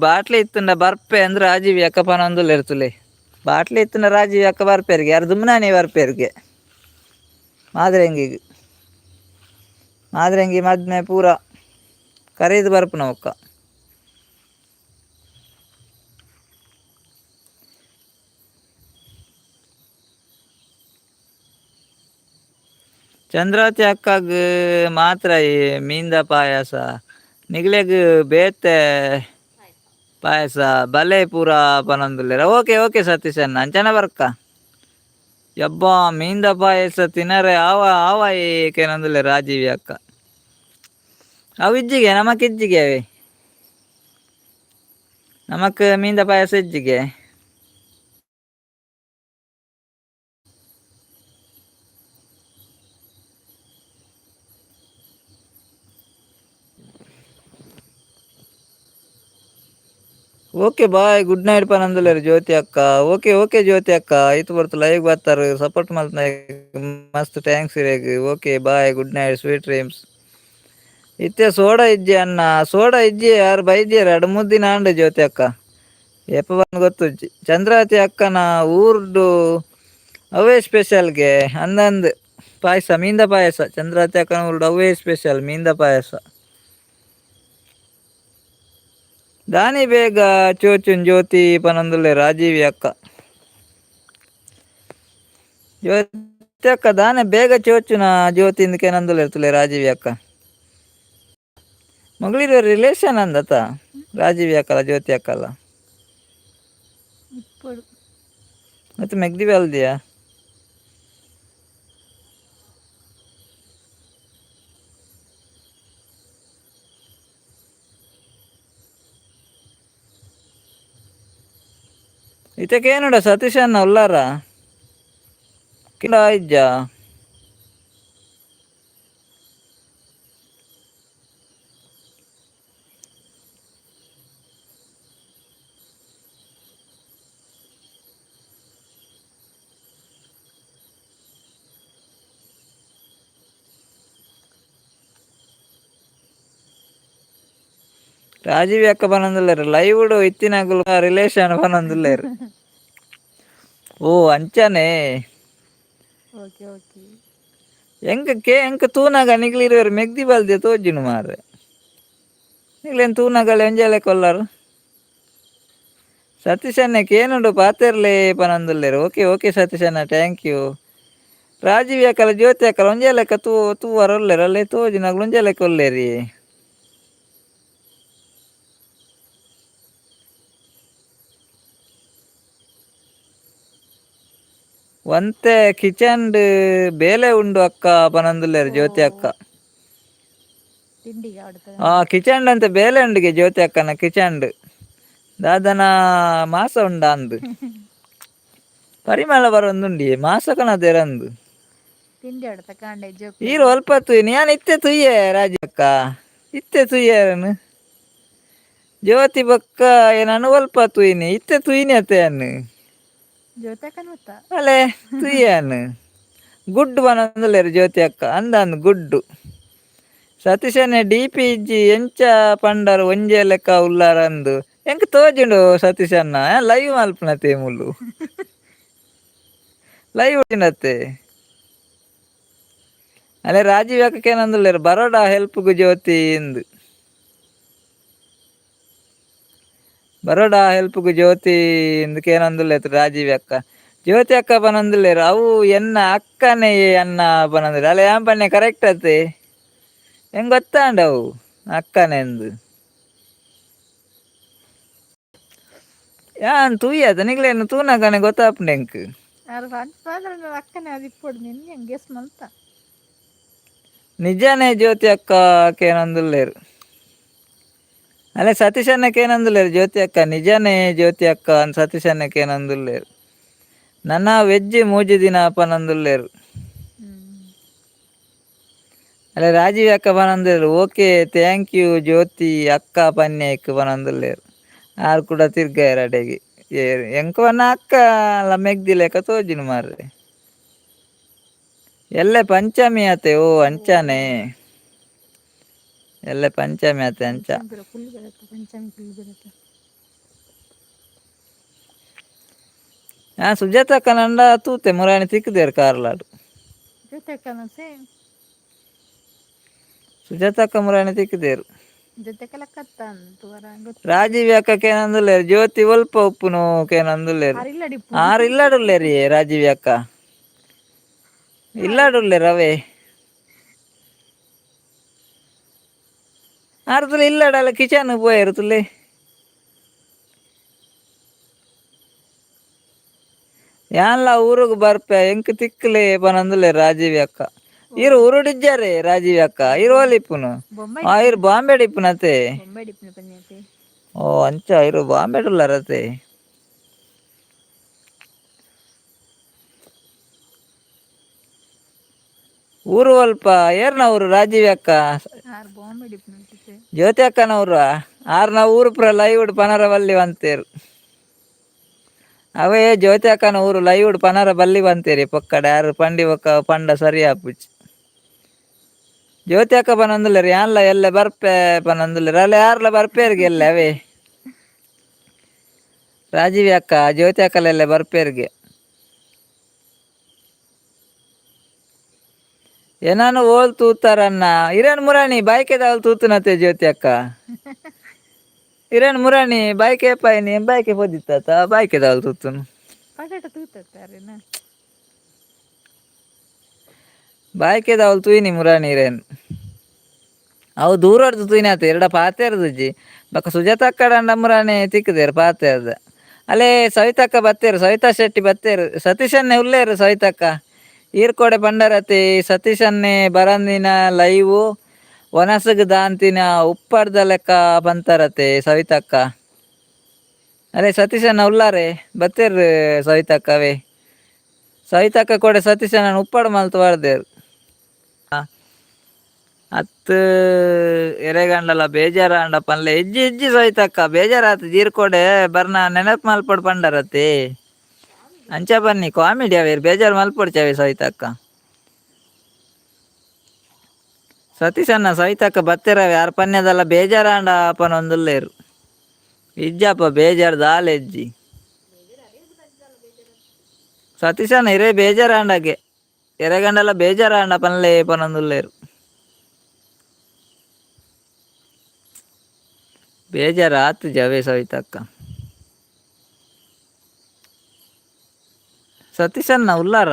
ಬಾಟ್ಲಿ ಇತ್ತುಂಡ ಬರ್ಪೆ ಅಂದ್ರೆ ರಾಜೀವ್ ಅಕ್ಕ ಪನೊಂದುಲ್ಲೆರ್ ತುಲೆ. ಬಾಟ್ಲಿ ಇತ್ತುಂಡ ರಾಜೀವ್ ಅಕ್ಕ ಬರ್ಪೆರ್ಗೆ, ಯಾರು ದುಮ್ನಾನಿ ಬರ್ಪೆರ್ಗೆ. ಮಾದ್ರೆಂಗಿಗ್ ಮಾದ್ರೆಂಗಿ ಮದ್ಮೆ ಪೂರ ಕರೀದ್ ಬರ್ಪುನ ಬೊಕ್ಕ. ಚಂದ್ರಾವತಿ ಅಕ್ಕಗ್ ಮಾತ್ರ ಈ ಮೀಂದ ಪಾಯಸ, ನಿಗ್ಲೆಗ್ ಬೇತೆ ಪಾಯಸ ಬಲೆ ಪೂರ ಪನೊಂದುಲ್ಲೆರ್. ಓಕೆ ಓಕೆ ಸತೀಶ್ ಅಣ್ಣ ಅಂಚನೆ ಬರ್ಕ. ಯಬ್ಬಾ ಮೀಂದ ಪಾಯಸ ತಿನರೆ ಆವ ಆವ ಕೇನೊಂದುಲ್ಲೆರ್ ರಾಜೀವಿ ಅಕ್ಕ. ಅವು ಇಜ್ಜಿಗೆ ನಮಕ್ ಇಜ್ಜಿಗೆ ಅವೆ, ನಮಕ್ ಮೀಂದ ಪಾಯಸ ಇಜ್ಜಿಗೆ. ಓಕೆ ಬಾಯ್ ಗುಡ್ ನೈಟ್ ಪನೊಂದುಲ್ಲೆರ್ ಜ್ಯೋತಿ ಅಕ್ಕ. ಓಕೆ ಓಕೆ ಜ್ಯೋತಿ ಅಕ್ಕ, ಈತ್ ಪೊರ್ತು ಲೈವ್ ಬರ್ತಾರ್ ಸಪೋರ್ಟ್ ಮಲ್ತ್ನ ಮಸ್ತ್ thanks ಇರೆಗ್. Okay bye good night sweet dreams. ಇತ್ತೆ ಸೋಡ ಇಜ್ಜಿ ಅಣ್ಣ, ಸೋಡ ಇಜ್ಜಿ ಯಾರು ಬೈದ್ಯೆರ್ ಅಡು ಮುದ್ದಿನ ಆಂಡ್ ಜ್ಯೋತಿ ಅಕ್ಕ, ಏಪ ಬಂದ್ ಗೊತ್ತುಜ್ಜಿ. ಚಂದ್ರಾವತಿ ಅಕ್ಕನ ಊರ್ಡು ಅವೇ ಸ್ಪೆಷಲ್ಗೆ ಅಂದಂದ್ ಪಾಯಸ ಮೀಂದ ಪಾಯಸ. ಚಂದ್ರಾವತಿ ಅಕ್ಕನ ಊರ್ಡು ಅವೇ ಸ್ಪೆಷಲ್ ಮೀಂದ ಪಾಯಸ. ದಾನಿ ಬೇಗ ಚೋಚುನ್ ಜ್ಯೋತಿ ಪನೊಂದುಲ್ಲೆ ರಾಜೀವಿ ಅಕ್ಕ. ಜ್ಯೋತಿ ಅಕ್ಕ ದಾನೆ ಬೇಗ ಚೋಚುನ ಜ್ಯೋತಿ ಇಂದಕೇನೊಂದುಲ್ಲೆ ತುಲೆ ರಾಜೀವಿ ಅಕ್ಕ. ಮೊಗಳಿರುವ ರಿಲೇಷನ್ ಅಂದತ ರಾಜೀವಿ ಅಕ್ಕಲ್ಲ ಜ್ಯೋತಿ ಅಕ್ಕಲ್ಲ. ಇಪ್ಪಡು. ಮತ್ತೆ ಮೆಗ್ದಿ ಬಲ್ದಿಯಾ? ಇತಕ್ಕೇನುಡ ಸತೀಶ್ ಅಣ್ಣ ಉಲ್ಲಾರ ಕಿಂಡ ಇಜ್ಜಾ? Rajiv ಅಕ್ಕ ಪನೊಂದುಲ್ಲೆರ್ ಲೈವ್ ಡು ಇತ್ತಿನಕುಲು ರಿಲೇಷನ್ ಪನೊಂದುಲ್ಲೆರ್. ಓ ಅಂಚನೆ. Okay okay. ಎಂಕ್ ಕೆ ಎಂಕ್ ತೂನಗ ನಿಕ್ಲ್ ಇರುವೆರ್ ಮೆಗ್ದಿ ಬಲ್ದೆ ತೋಜುಂಡು ಮಾರ್ರೆ. ನಿಕ್ಲೆನ್ ತೂನಗಲೆ ಒಂಜೇ ಲೆಕ್ಕ ಉಲ್ಲರ್. ಸತೀಶನ್ನೆ ಕೇನುಂಡು ಪಾತೆರ್ಲೆ ಪನೊಂದುಲ್ಲೆರ್. ಓಕೆ ಓಕೆ ಸತೀಶಣ್ಣ, thank you. Rajiv ಅಕ್ಕಲ ಜ್ಯೋತಿ ಅಕ್ಕಲ ಒಂಜೇ ಲೆಕ್ಕ ತೂ ತೂವರ ಉಲ್ಲೆರ್ ಅಲ್ಲೇ ತೋಜುನಕುಲು ಒಂಜೇ ಲೆಕ್ಕ ಉಲ್ಲೆರಿ. ಒಂತೆ ಕಿಚನ್ ಬೇಲೆ ಉಂಡು ಅಕ್ಕ ಪನೊಂದುಲ್ಲೆರ್ ಓ ಜ್ಯೋತಿ ಅಕ್ಕ. ತಿಂಡಿಗೆ ಆಡ್ತದ. ಆ ಕಿಚನ್ ಅಂತೆ ಬೇಲೆ ಉಂಡುಗೆ ಜ್ಯೋತಿ ಅಕ್ಕನ ಕಿಚನ್ ದಾದನ ಮಾಸ ಉಂಡ ಅಂದು ಪರಿಮಳ ಬರೊಂದುಂಡಿ ಮಾಸಕನ ದೆರಂದು. ತಿಂಡಿ ಆಡ್ತ ಕಾಂಡೆ. ಈರು ಜೋಕ್ಲೆಗ್ ಅಲ್ಪ ತೂಯಿನಿ ಯಾನ್ ಇತ್ತೆ ತೂಯೆ ರಾಜಕ್ಕ, ಇತ್ತೆ ತೂಯೆರನು ಜ್ಯೋತಿ ಬೊಕ್ಕ ಏನನು ಒಲ್ಪ ತೂಯಿನಿ ಇತ್ತೆ ತೂಯಿನಿ ಅತ್ತೆ ಯಾನ್. ಜ್ಯೋತಕ್ಕನ ಗೊತ್ತಾ? ಅಲೆ ತೂಯೆನ್ ಗುಡ್ಡು ಪನೊಂದುಲ್ಲೆರ್ ಜ್ಯೋತಿ ಅಕ್ಕ. ಅಂದಂದ್ ಗುಡ್ಡು. ಸತೀಶನೆ ಡಿ ಪಿ ಇಜ್ಜಿ ಎಂಚ ಪಂಡರ್ ಒಂಜೇ ಲೆಕ್ಕ ಉಲ್ಲಾರಂದು. ಎಂಕ್ ತೋಜುಂಡು ಸತೀಶಣ್ಣ ಲೈವ್ ಮಲ್ಪುನತೆ ಮುಲ್ಲು ಲೈವ್ ಅತ್ತೆ. ಅಲೆ ರಾಜೀವ್ ಅಕ್ಕೇನಂದುಲ್ಲೆರ್ ಬರೋಡ ಹೆಲ್ಪ್ಗು ಜ್ಯೋತಿ ಇಂದು. ಬರೋಡ ಹೆಲ್ಪ್ಗು ಜ್ಯೋತಿ ಇಂದು ಕೇನೊಂದುಲ್ಲೆರ್ ರಾಜೀವ್ ಅಕ್ಕ. ಜ್ಯೋತಿ ಅಕ್ಕ ಪನೊಂದುಲ್ಲೆರ್ ಅವು ಎನ್ನ ಅಕ್ಕನೇ ಅನ್ನ ಪನೊಂದುಲ್ಲೆರ್. ಅಲ್ಲ ಯಾನ್ ಪನ್ನೆ ಕರೆಕ್ಟ್ ಅತ್ತೆ, ಎಂಕ್ ಗೊತ್ತಾಂಡ ಅವು ಅಕ್ಕನೆಂದು. ಯಾನ್ ತೂಯದ ನಿಕ್ಲೆನ್ ತೂನಗನೆ ಗೊತ್ತಾಪುಂಡು ಎಂಕ್. ಆರ್ ಪನ್ಪಾದ್ರ ಅಕ್ಕನೆ ಅದು ಇಪ್ಪೊಡು ನಿನ್ನೆ ಗೆಸ್ ಮಲ್ತ. ನಿಜನೇ ಜ್ಯೋತಿ ಅಕ್ಕ ಕೇನೊಂದುಲ್ಲೆರ್. ಅಲ್ಲೇ ಸತೀಶಣ್ಣ ಕೇನೊಂದುಲ್ಲೆರ್ ಜ್ಯೋತಿ ಅಕ್ಕ ನಿಜನೇ ಜ್ಯೋತಿ ಅಕ್ಕ ಅಂತ ಸತೀಶಣ್ಣ ಕೇನೊಂದುಲ್ಲೆರ್. ನನ್ನ ವೆಜ್ ಮೂಜಿ ದಿನ ಪನೊಂದುಲ್ಲೆರ್. ಅಲ್ಲೇ ರಾಜೀವ್ ಅಕ್ಕ ಪನೊಂದುಲ್ಲೆರ್ okay thank you ಜ್ಯೋತಿ ಅಕ್ಕ ಪನ್ಯಕ್ ಪನೊಂದುಲ್ಲೆರ್. ಆರ್ ಕೂಡ ತಿರ್ಗಾಯೆರ್ ಅಡೆಗೆ. ಎಂಕ್ ಪನ್ನ ಅಕ್ಕ ಅಲ್ಲ ಮೆಗ್ದಿ ಲೆಕ್ಕ ತೋಜುಂಡು ಮಾರ್ರೆ. ಎಲ್ಲೆ ಪಂಚಮಿ ಆತೆ. ಓ ಓ ಅಂಚಾನೆ ಎಲ್ಲೆ ಪಂಚಮಿ ಆತೆ ಅಂಚ. ಪಂಚಮಿ ಪೂರ ಫುಲ್ ಬರತ್ತ, ಪಂಚಮಿ ಫುಲ್ ಬರತ್ತ. ಹಾ ಸುಜಾತ ಅಕ್ಕನಂಡ ತೂತೆ ಮುರಾಣಿ ತಿಕ್ಕುದೇರು ಕಾರ್ಲಾಡ್. ಜೊತೆಕ್ಕನ ಸೇಮ್. ಸುಜಾತ ಅಕ್ಕ ಮುರಾಣಿ ತಿಕ್ಕುದೇರು. ಜೊತೆಕ ಲಕ್ಕತ್ತ ತೂವರ ಗೊತ್ತು. ರಾಜೀವ್ ಅಕ್ಕ ಕೇನಂದುಲ್ಲೆರ್ ಜ್ಯೋತಿ ಒಲ್ಪ ಉಪ್ಪುನು ಕೇನಂದುಲ್ಲೆರ್. ಆರ್ ಇಲ್ಲಡಿಪ್ಪು. ಆರ್ ಇಲ್ಲಡುಲ್ಲೆರಿ ರಾಜೀವ್ ಅಕ್ಕ. ಆರ್ ಇಲ್ಲಡುಲ್ಲೆರ್ ಅವೇ. ಆರ್ ತುಲೆ ಇಲ್ಲಡಲ್ಲ ಕಿಚನ್ ಪೋಯೆರ್ ತುಲೆ. ಯಾನ್ಲ ಊರುಗು ಬರ್ಪೆ ಎಂಕ್ ತಿಕ್ಲೆ ಪನೊಂದುಲ್ಲೆರ್ ರಾಜೀವ್ ಅಕ್ಕ. ಓ ಈರ್ ಊರುಡಿಜ್ಜಾರೆ ರಾಜೀವ್ ಅಕ್ಕ, ಈರ್ ಓಲಿಪ್ಪುನು? ಬೊಂಬೈ. ಆ ಈರ್ ಬಾಂಬೆಡ್ ಇಪ್ಪುನತೆ. ಬೊಂಬೈ ಡಿಪ್ಪುನ ಪಂಜಾತೆ. ಓ ಅಂಚ ಇರು ಬಾಂಬೆಡ್ ಉಲ್ಲರತೆ. ಊರು ಅಲ್ಪ ಏರ್ನ ಊರು ರಾಜೀವ್ ಅಕ್ಕ? ಆರ್ ಬಾಂಬೆ ಡಿಪ್ಪುನ. ಜ್ಯೋತಿ ಅಕ್ಕನ ಊರು ಆರ್ನ ಊರು ಪುರ ಲೈವ್ ಪನರ ಬಲ್ಲಿ ಬಂತೇರು. ಅವೇ ಜ್ಯೋತಿ ಅಕ್ಕನ ಊರು ಲೈವ್ ಪನರ ಬಲ್ಲಿ ಬಂತೇರಿ ಪೊಕ್ಕಡೆ. ಆರು ಪಂಡಿ ಬೊಕ್ಕ ಪಂಡ ಸರಿ ಆಪುಜಿ. ಜ್ಯೋತಿ ಅಕ್ಕ ಪನೊಂದುಲ್ಲೆರ್ ಯಾನ್ಲ ಎಲ್ಲೆ ಬರ್ಪೆ ಪನೊಂದುಲ್ಲೆರ್. ಅಲ್ಲ ಯಾರ್ಲ ಬರ್ಪೇರ್ಗೆ ಎಲ್ಲೆ ಅವೇ. ರಾಜೀವಿ ಅಕ್ಕ ಜ್ಯೋತಿ ಅಕ್ಕಲೆಲ್ಲ ಬರ್ಪೇರ್ಗೆ. ಏನಾನು ಓಲ್ ತೂತಾರನ್ನ ಇರಣ್ ಮುರಾಣಿ ಬಾಯ್ಕೆದ ತೂತುನತೆ ಜ್ಯೋತಿ ಅಕ್ಕ. ಇರಣ್ ಮುರಾಣಿ ಬಾಯ್ಕೆ ಪಾಯಿನಿ ಬಾಯ್ಕೆ ಪೊದಿತ್ತ ಬಾಯ್ಕೆದವಲ್ ತೂತುನು. ಪಟಾಟ ತೂತಾರೇನ? ಬಾಯ್ಕೆದವಲ್ ತೂಯಿನಿ ಮುರಾಣಿ ಇರೇನ್. ಅವು ದೂರಡ್ದು ತೂಯಿನಾತೆ ಎರಡ ಪಾತೆರ್ದುಜಿ. ಬೊಕ್ಕ ಸುಜಾತ ಅಕ್ಕಡಂಡ ಮುರಾಣಿ ತಿಕ್ಕುದೇರು ಪಾತೆರ್ದ. ಅಲ್ಲೇ ಸವಿತಕ್ಕ ಬತ್ತೇರು, ಸವಿತಾ ಶೆಟ್ಟಿ ಬತ್ತೇರು. ಸತೀಶನ್ನೇ ಉಲ್ಲೇರು ಸವಿತಕ್ಕ. ಈರ್ಕೋಡೆ ಪಂಡರತಿ ಸತೀಶನ್ನೇ ಬರಂದಿನ ಲೈವು ವನಸಗ್ ದಾಂತಿನ ಉಪ್ಪಡ್ದ ಲೆಕ್ಕ ಪಂತರತೆ ಸವಿತಕ್ಕ. ಅರೆ ಸತೀಶಣ್ಣ ಉಲ್ಲಾರೆ ಬತ್ತೇರು ಸವಿತಕ್ಕವೇ. ಸವಿತಕ್ಕ ಕೊಡೆ ಸತೀಶಣ್ಣ ಉಪ್ಪಾಡು ಮಲ್ತು ಪಾಡ್ದೇರು. ಅತ್ ಎರೆಗಂಡಲ ಬೇಜಾರಾಂಡ ಪನ್ಲೆ. ಇಜ್ಜಿ ಇಜ್ಜಿ ಸವಿತಕ್ಕ ಬೇಜಾರಾತು ಜೀರ್ಕೋಡೆ ಬರ್ನ ನೆನಪು ಮಲ್ಪೊಡು ಪಂಡರತಿ. ಅಂಚ ಬನ್ನಿ ಕಾಮಿಡಿ ಅವೇರು ಬೇಜಾರು ಮಲ್ಪೊಡ್ಚವೆ ಸವಿತಕ್ಕ. ಸತೀಶ್ ಅಣ್ಣ, ಸವಿತಕ್ಕ ಬತ್ತೆರ ಯಾರ ಪನ್ಯದಲ್ಲ ಬೇಜಾರಾಂಡ ಪನೊಂದುಲ್ಲೇರು. ಇಜ್ಜಪ್ಪ, ಬೇಜಾರ್ ದಾಲ ಇಜ್ಜಿ. ಸತೀಶ್ ಅಣ್ಣ, ಇರೇ ಬೇಜಾರಾಂಡಗೆ ಎರೆಗಂಡಲ ಬೇಜಾರಾಂಡ ಪನ್ಲೆ ಪನೊಂದುಲ್ಲೇರು. ಬೇಜಾರ ಆತು ಜವೇ ಸವಿತಕ್ಕ. ಸತೀಶ್ ಅಣ್ಣ ಉಲ್ಲಾರ?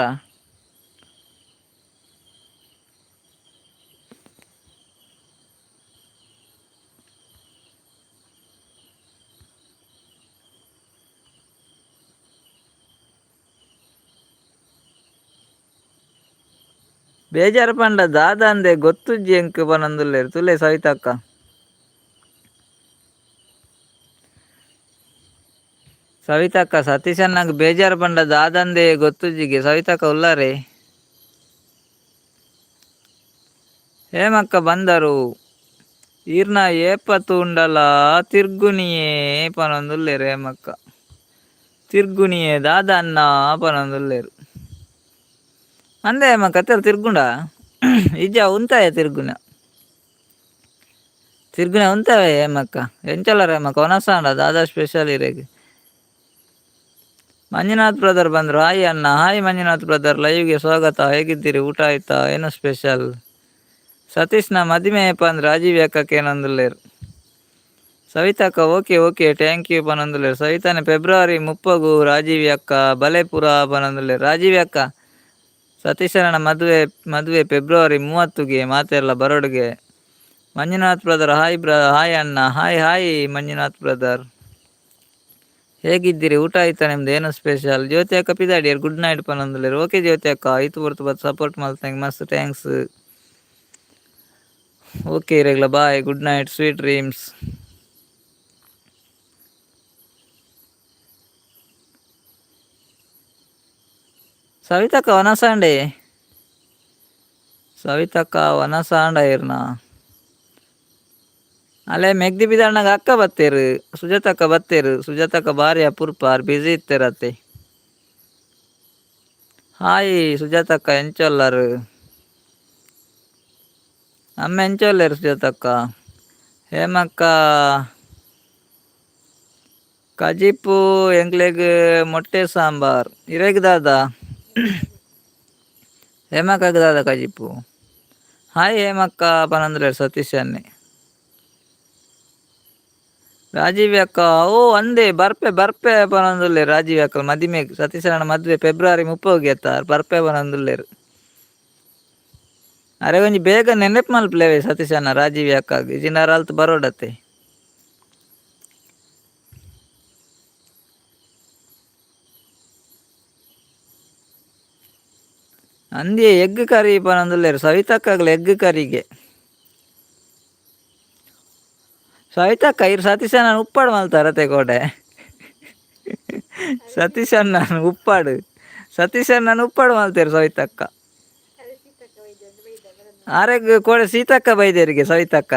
ಬೇಜಾರು ಪಂಡ ದಾದ ಅಂದೆ ಗೊತ್ತುಜ್ಜಿ ಎಂಕ್ ಪನೊಂದುಲ್ಲೆರ್ ತುಲೆ ಸವಿತಕ್ಕ. ಸವಿತಕ್ಕ, ಸತೀಶಣ್ಣಗ್ ಬೇಜಾರು ಪಂಡ ದಾದಂದೆ ಗೊತ್ತುಜ್ಜಿಗೆ. ಸವಿತಕ್ಕ ಉಲ್ಲಾರೆ? ಹೇಮಕ್ಕ ಬಂದರು. ಈರ್ನ ಏಪ ತೂಂಡಲ ತಿರ್ಗುನಿಯೇ ಪನೊಂದುಲ್ಲೆರ್ ಹೇಮಕ್ಕ. ತಿರ್ಗುನಿಯೇ ದಾದ ಅನ್ನ ಪನೊಂದುಲ್ಲೆರ್. ಅಂದೆ ಹೇಮಕ್ಕ, ತಿರ್ಗುಂಡ ಇಜ್ಜ? ಉಂತಾಯ ತಿರ್ಗುನ? ತಿರ್ಗುನ ಉಂತಾವೆ ಹೇಮಕ್ಕ. ಎಂಚೊಲ್ಲರ್ ಹೇಮಕ್ಕ? ವನಸಾಂಡ? ದಾದಾ ಸ್ಪೆಷಲ್ ಇರೆಗ್? ಮಂಜುನಾಥ್ ಬ್ರದರ್ ಬಂದರು. ಹಾಯ್ ಅಣ್ಣ. ಹಾಯ್ ಮಂಜುನಾಥ್ ಬ್ರದರ್, ಲೈವ್ಗೆ ಸ್ವಾಗತ. ಹೇಗಿದ್ದೀರಿ? ಊಟ ಆಯ್ತಾ? ಏನು ಸ್ಪೆಷಲ್? ಸತೀಶ್ನ ಮದಿಮೆ ಏಪ ಅಂದ್ ರಾಜೀವ್ ಅಕ್ಕಕ್ಕೆ ಏನಂದುಲ್ಲೇರು. ಸವಿತಕ್ಕ, ಓಕೆ ಓಕೆ, thank you ಪನೊಂದುಲ್ಲೇರು. ಸವಿತಾನೆ ಫೆಬ್ರವರಿ 30ಗು ರಾಜೀವಿ ಅಕ್ಕ ಬಲೆಪುರ ಪನೊಂದುಲ್ಲೇರು. ರಾಜೀವಿ ಅಕ್ಕ, ಸತೀಶನ ಮದುವೆ ಮದುವೆ ಫೆಬ್ರವರಿ 30ಗೆ, ಮಾತೆರ್ಲ ಬರೋಡ್ಗೆ. ಮಂಜುನಾಥ್ ಬ್ರದರ್, ಹಾಯ್ ಹಾಯ್ ಅಣ್ಣ. ಹಾಯ್ ಹಾಯ್ ಮಂಜುನಾಥ್ ಬ್ರದರ್, ಹೇಗಿದ್ದೀರಿ? ಊಟ ಆಯ್ತಾ ನಿಮ್ದು? ಏನು ಸ್ಪೆಷಲ್? ಜ್ಯೋತಿ ಅಕ್ಕ ಪಿದಾಡಿಯರ್, ಗುಡ್ ನೈಟ್ ಪನೊಂದುಲ್ಲೇರು. ಓಕೆ ಜ್ಯೋತಿ ಅಕ್ಕ, ಐತು ಹೊರ್ತು ಬತ್ತು ಸಪೋರ್ಟ್ ಮಲ್ತಂಗೆ ಮಸ್ತ್ thanks. Okay ಇರೆಗ್ಲ bye, good night, sweet dreams. ಸವಿತಕ್ಕ ವನಸಾಂಡೆ? ಸವಿತಕ್ಕ ವನಸಾಂಡ ಇರ್ನ? ಅಲ್ಲೇ ಮೆಗ್ದಿ ಬಿದಣ್ಣಗ ಅಕ್ಕ ಬತ್ತೇರು, ಸುಜಾತಕ್ಕ ಬತ್ತೇರು. ಸುಜಾತಕ್ಕ ಬಾರಿ ಅಪರೂಪ, ಬ್ಯುಸಿ ಇತ್ತೇರತ್ತೆ. ಹಾಯ್ ಸುಜಾತಕ್ಕ, ಎಂಚೊಲ್ಲರು? ಅಮ್ಮ ಎಂಚೊಲ್ಲೇರು ಸುಜಾತಕ್ಕ? ಹೇಮಕ್ಕ, ಕಜಿಪು ಎಂಕ್ಲೆಗ್ ಮೊಟ್ಟೆ ಸಾಂಬಾರ್. ಇರೆಗ್ ದಾದ? ಹೇಮಕ್ಕಗ್ ದಾದ ಕಜಿಪು? ಹಾಯ್ ಹೇಮಕ್ಕ ಪನೊಂದುಲ್ಲೆರ್ ಸತೀಶ್ ಅನ್ನೆ. ರಾಜೀವ್ ಅಕ್ಕ, ಓ ಅಂದೆ ಬರ್ಪೆ ಬರ್ಪೆ ಪನೊಂದುಲ್ಲೆರ್. ರಾಜೀವ್ ಅಕ್ಕ ಮದಿಮೆಗ್. ಸತೀಶನ ಮದುವೆ ಫೆಬ್ರವರಿ 30ಗೆ ಅತ್ತ, ಬರ್ಪೆ ಪನೊಂದುಲ್ಲೆರ್. ಅರೆ ಒಂಜಿ ಬೇಗ ನೆನಪು ಮಲ್ಪುಲೆವೆ ಸತೀಶಣ್ಣ ರಾಜೀವ್ ಅಕ್ಕಗ್, ಇಜಿಂಡ ಅರ್ ಅಲ್ತ್ ಬರೋಡತ್ತೆ. ಅಂದಿಯೇ ಎಗ್ ಕರಿ ಪನೊಂದುಲ್ಲೆರ್. ಸವಿತಕ್ಕಗ್ಲ ಎಗ್ ಕರಿಗೆ. ಸವಿತಕ್ಕ, ಇರ್ ಸತೀಶಣ್ಣ ಉಪ್ಪಾಡು ಮಲ್ತಾರತೆ ಕೋಡೆ. ಸತೀಶಣ್ಣನ ಉಪ್ಪಾಡು, ಸತೀಶಣ್ಣನ ಉಪ್ಪಾಡು ಮಲ್ತೇರು ಸವಿತಕ್ಕ. ಆರೆಗ್ ಕೋಡೆ ಸೀತಕ್ಕ ಬೈದೇರಿಗೆ ಸವಿತಕ್ಕ.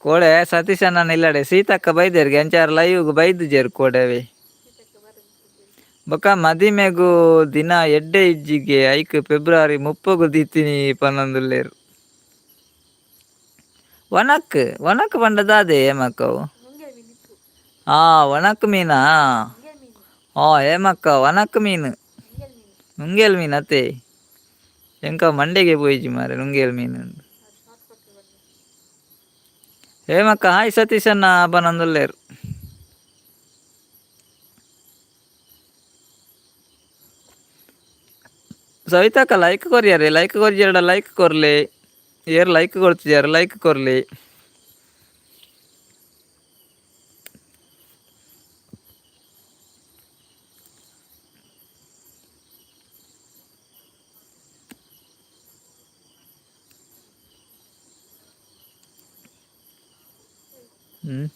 ಕೋಡೆ ಸತೀಶಣ್ಣನ ಇಲ್ಲಡೆ ಸೀತಕ್ಕ ಬೈದೇರಿಗೆ ಅಂಚಾರ ಲೈವ್ಗ್ ಬೈದುಜೆರ್ ಕೋಡೆವೆ. ಬೊಕ ಮದಿಮೆಗು ದಿನ ಎಡ್ಡೆ ಇಜ್ಜಿಗೆ, ಐಕ್ ಫೆಬ್ರವರಿ 30ಗು ದೀತಿನಿ ಪನೊಂದುಲ್ಲೆರ್. ಒಣಕ್ ಒಣಕ್ ಪಂಡ ದಾದೆ ಹೇಮಕ್ಕವು? ಆ ಒಣಕ್ ಮೀನಾ? ಆ ಹೇಮಕ್ಕ, ಒಣಕ್ ಮೀನು, ನುಂಗೇಲ್ ಮೀನು ಅತ್ತೆ. ಎಂಕ ಮಂಡೆಗೆ ಪೋಯಿಜಿ ಮಾರೆ ನುಂಗೇಲ್ ಮೀನು. ಹೇಮಕ್ಕ, ಹಾಯ್ ಸತೀಶಣ್ಣ ಪನೊಂದುಲ್ಲೆರ್. ಸವಿತಕ್ಕ ಲೈಕ್ ಕೊರಿಯರೆ. ಲೈಕ್ ಕೊರಿಯರ್ಡ ಲೈಕ್ ಕೊರ್ಲೆ. ಏರ್ ಲೈಕ್ ಕೊಡ್ತಿದ್ದಾರೆ ಲೈಕ್ ಕೊರ್ಲಿ. ಹ್ಮ್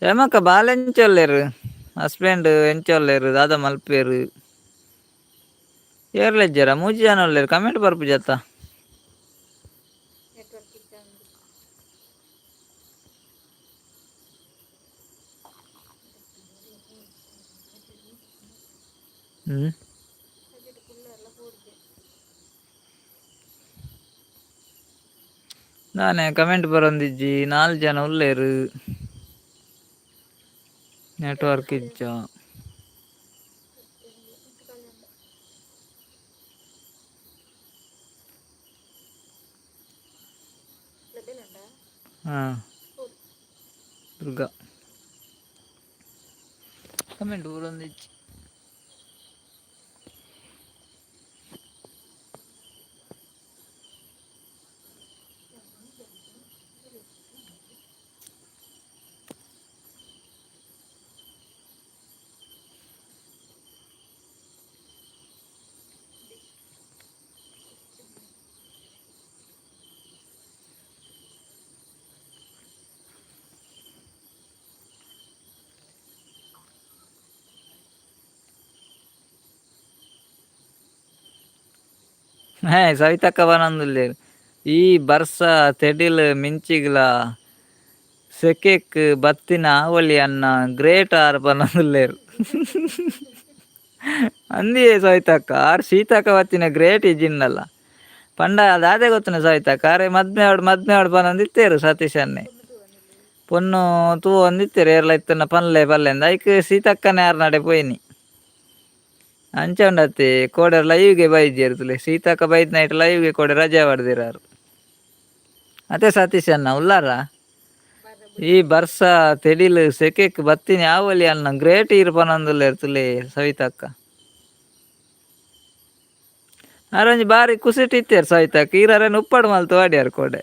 ಹೇಮಕ್ಕ, ಬಾಲ್ ಎಂಚೊಲ್ಲೆರ್? ಹಸ್ಬೆಂಡ್ ಎಂಚೊಲ್ಲೆರ್? ದಾದ ಮಲ್ಪೇರು? ಏರ್ಲೆಜ್ಜರ? ಮೂಜಿ ಜನ ಉಲ್ಲೆರ್, ಕಮೆಂಟ್ ಬರ್ಪುಜತ್ತ? ಹ್ಞೂ. ದಾನೆ ಕಮೆಂಟ್ ಬರೊಂದಿಜ್ಜಿ, ನಾಲ್ ಜನ ಉಲ್ಲೇರು. ನೆಟ್ವರ್ಕ್ ಇಜ್ಜ? ಹಾಂ, ದುರ್ಗಾ. ಕಮೆಂಟ್ ಬರೊಂದಿಜ್ಜಿ. ಹೇ ಸವಿತಕ್ಕ ಬನೊಂದುಲ್ಲೆರ್. ಈ ಬರ್ಸ ತೆಡಿಲ್ ಮಿಂಚಿಗ್ಲ ಸೆಕೆಕ್ ಬತ್ತಿನ ಆವೊಲಿ ಅಣ್ಣ ಗ್ರೇಟ್ ಆರ್ ಪನೊಂದುಲ್ಲೆರ್. ಅಂದಿಯೇ ಸವಿತಕ್ಕ, ಆರ್ ಸೀತಕ್ಕ ಬತ್ತಿನ ಗ್ರೇಟ್ ಇಜ್ಜಿಂಡಲ್ಲ ಪಂಡ ದಾದೆ ಗೊತ್ತುಂಡ ಸವಿತಕ್ಕ, ಆರೆ ಮದ್ಮೆ ಆವಡ್ ಮದ್ಮೆ ಆವಡ್ ಪನೊಂದಿತ್ತೆರ್ ಸತೀಶ್ ಅಣ್ಣೆ. ಪೊನ್ನು ತೂವೊಂದಿತ್ತೆರ್ ಏರ್ಲ ಇತ್ತುಂಡ ಪನ್ಲೆ ಪಲ್ಲೆಂದ್, ಐಕ್ ಸೀತಕ್ಕನೆ ಆರ್ ನಡೆ ಪೋಯಿನಿ. ಅಂಚ ಉಂಡತ್ತೆ ಕೋಡೆ ಲೈವ್ಗೆ ಬೈದ್ಯೆರ್ ತೂಲೆ, ಸೀತಕ್ಕ ಬೈದ್ ನೈಟ್ ಲೈವ್ಗೆ ಕೋಡೆ ರಜೆ ಪಡ್ದಿರಾರು. ಅತ್ತೆ ಸತೀಶ್ ಅಣ್ಣ ಉಲ್ಲಾರ? ಈ ಬರ್ಸ ತೆಡಿಲ್ ಸೆಕೆಕ್ ಬತ್ತಿನಿ ಆವೊಲಿ ಅಣ್ಣ ಗ್ರೇಟ್ ಈರ್ ಪನೊಂದುಲ್ಲೆರ್ ತೂಲೆ ಸವಿತಕ್ಕ. ಆರೊಂಜಿ ಬಾರಿ ಕುಸಿಟ್ ಇತ್ತೆರ್ ಸವಿತಕ್ಕ, ಈರ್ ಅರೆನ್ ಉಪ್ಪಡ್ ಮಲ್ತ್ ವಾಡ್ಯಾರ್ ಕೋಡೆ.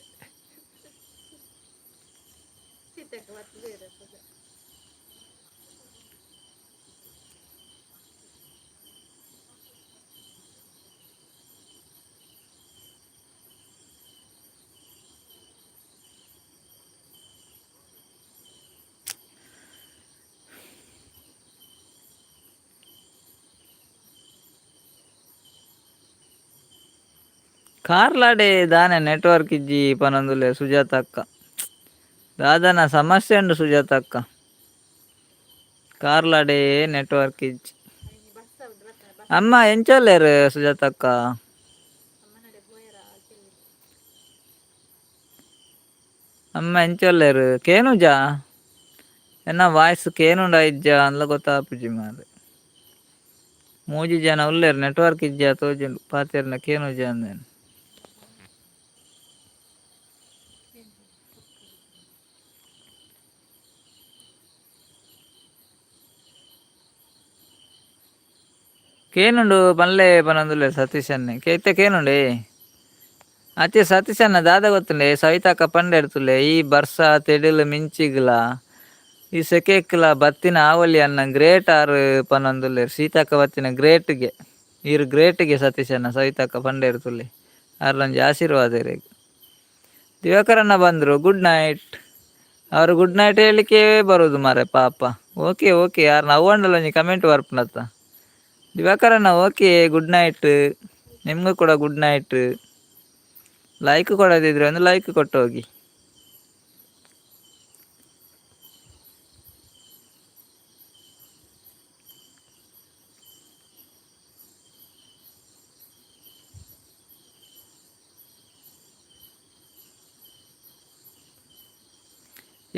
ಕಾರ್ಲಾಡೆ ದಾನೆ ನೆಟ್ವರ್ಕ್ ಇಜ್ಜಿ ಪನೊಂದುಲ್ಲೆರ್ ಸುಜಾತಕ್ಕ. ದಾದನ ಸಮಸ್ಯೆ ಉಂಡು ಸುಜಾತಕ್ಕ, ಕಾರ್ಲಾಡೆ ನೆಟ್ವರ್ಕ್ ಇಜ್ಜಿ. ಅಮ್ಮ ಎಂಚ ಉಲ್ಲೆರ್ ಸುಜಾತಕ್ಕ? ಅಮ್ಮ ಎಂಚ ಉಲ್ಲೆರ್? ಕೇನುಜಾ ಎನ್ನ ವಾಯ್ಸ್? ಕೇನುಂಡ ಇಜ್ಜಾ ಅಂದ್ಲ ಗೊತ್ತಾಪುಜಿ ಮಾರ್ರೆ. ಮೂಜಿ ಜನ ಉಲ್ಲೆರ್, ನೆಟ್ವರ್ಕ್ ಇಜ್ಜಾ ತೋಜುಂಡು, ಪಾತೆರ್ನ ಕೇನುಜಾ ಅಂದೇನ್. ಕೇನುಂಡು ಪನ್ಲೆ ಪನೊಂದುಲ್ಲೆರ್ ಸತೀಶ್ ಅಣ್ಣೆ. ಇತ್ತೆ ಕೇನುಂಡೆ? ಅತ್ತೆ ಸತೀಶ್ ಅಣ್ಣ, ದಾದ ಗೊತ್ತುಂಡೆ, ಸವಿತಕ್ಕ ಪಂಡೆರ್ ತೂಲೆ, ಈ ಬರ್ಸ ತೆಡಿಲ್ ಮಿಂಚಿಗ್ಲ ಈ ಸೆಕೆಕ್ಲ ಬತ್ತಿನ ಆವೊಲಿ ಅಣ್ಣ ಗ್ರೇಟ್ ಆರ್ ಪನೊಂದುಲ್ಲೆರ್. ಸೀತಕ್ಕ ಬತ್ತಿನ ಗ್ರೇಟ್ಗೆ, ಈರ್ ಗ್ರೇಟ್ಗೆ ಸತೀಶ್ ಅಣ್ಣ ಸವಿತಕ್ಕ ಪಂಡೆರ್ ತೂಲೆ. ಆರ್ಲೊಂಜಿ ಆಶೀರ್ವಾದ ಇರೆಗ್. ದಿವಾಕರಣ್ಣ ಬಂದರು, ಗುಡ್ ನೈಟ್. ಅವರು ಗುಡ್ ನೈಟ್ ಹೇಳಿಕೆ ಬರೋದು ಮಾರೆ ಪಾಪ. ಓಕೆ ಓಕೆ, ಯಾರು ನಾವು ಒಂಜಿ ಕಮೆಂಟ್ ಬರ್ಪುನತ್ತ. ದಿವಾಕರಣ್ಣ ಓಕೆ, ಗುಡ್ ನೈಟ್. ನಿಮಗೂ ಕೂಡ ಗುಡ್ ನೈಟ್. ಲೈಕ್ ಕೊಡದಿದ್ರೆ ಒಂದು ಲೈಕ್ ಕೊಟ್ಟು ಹೋಗಿ.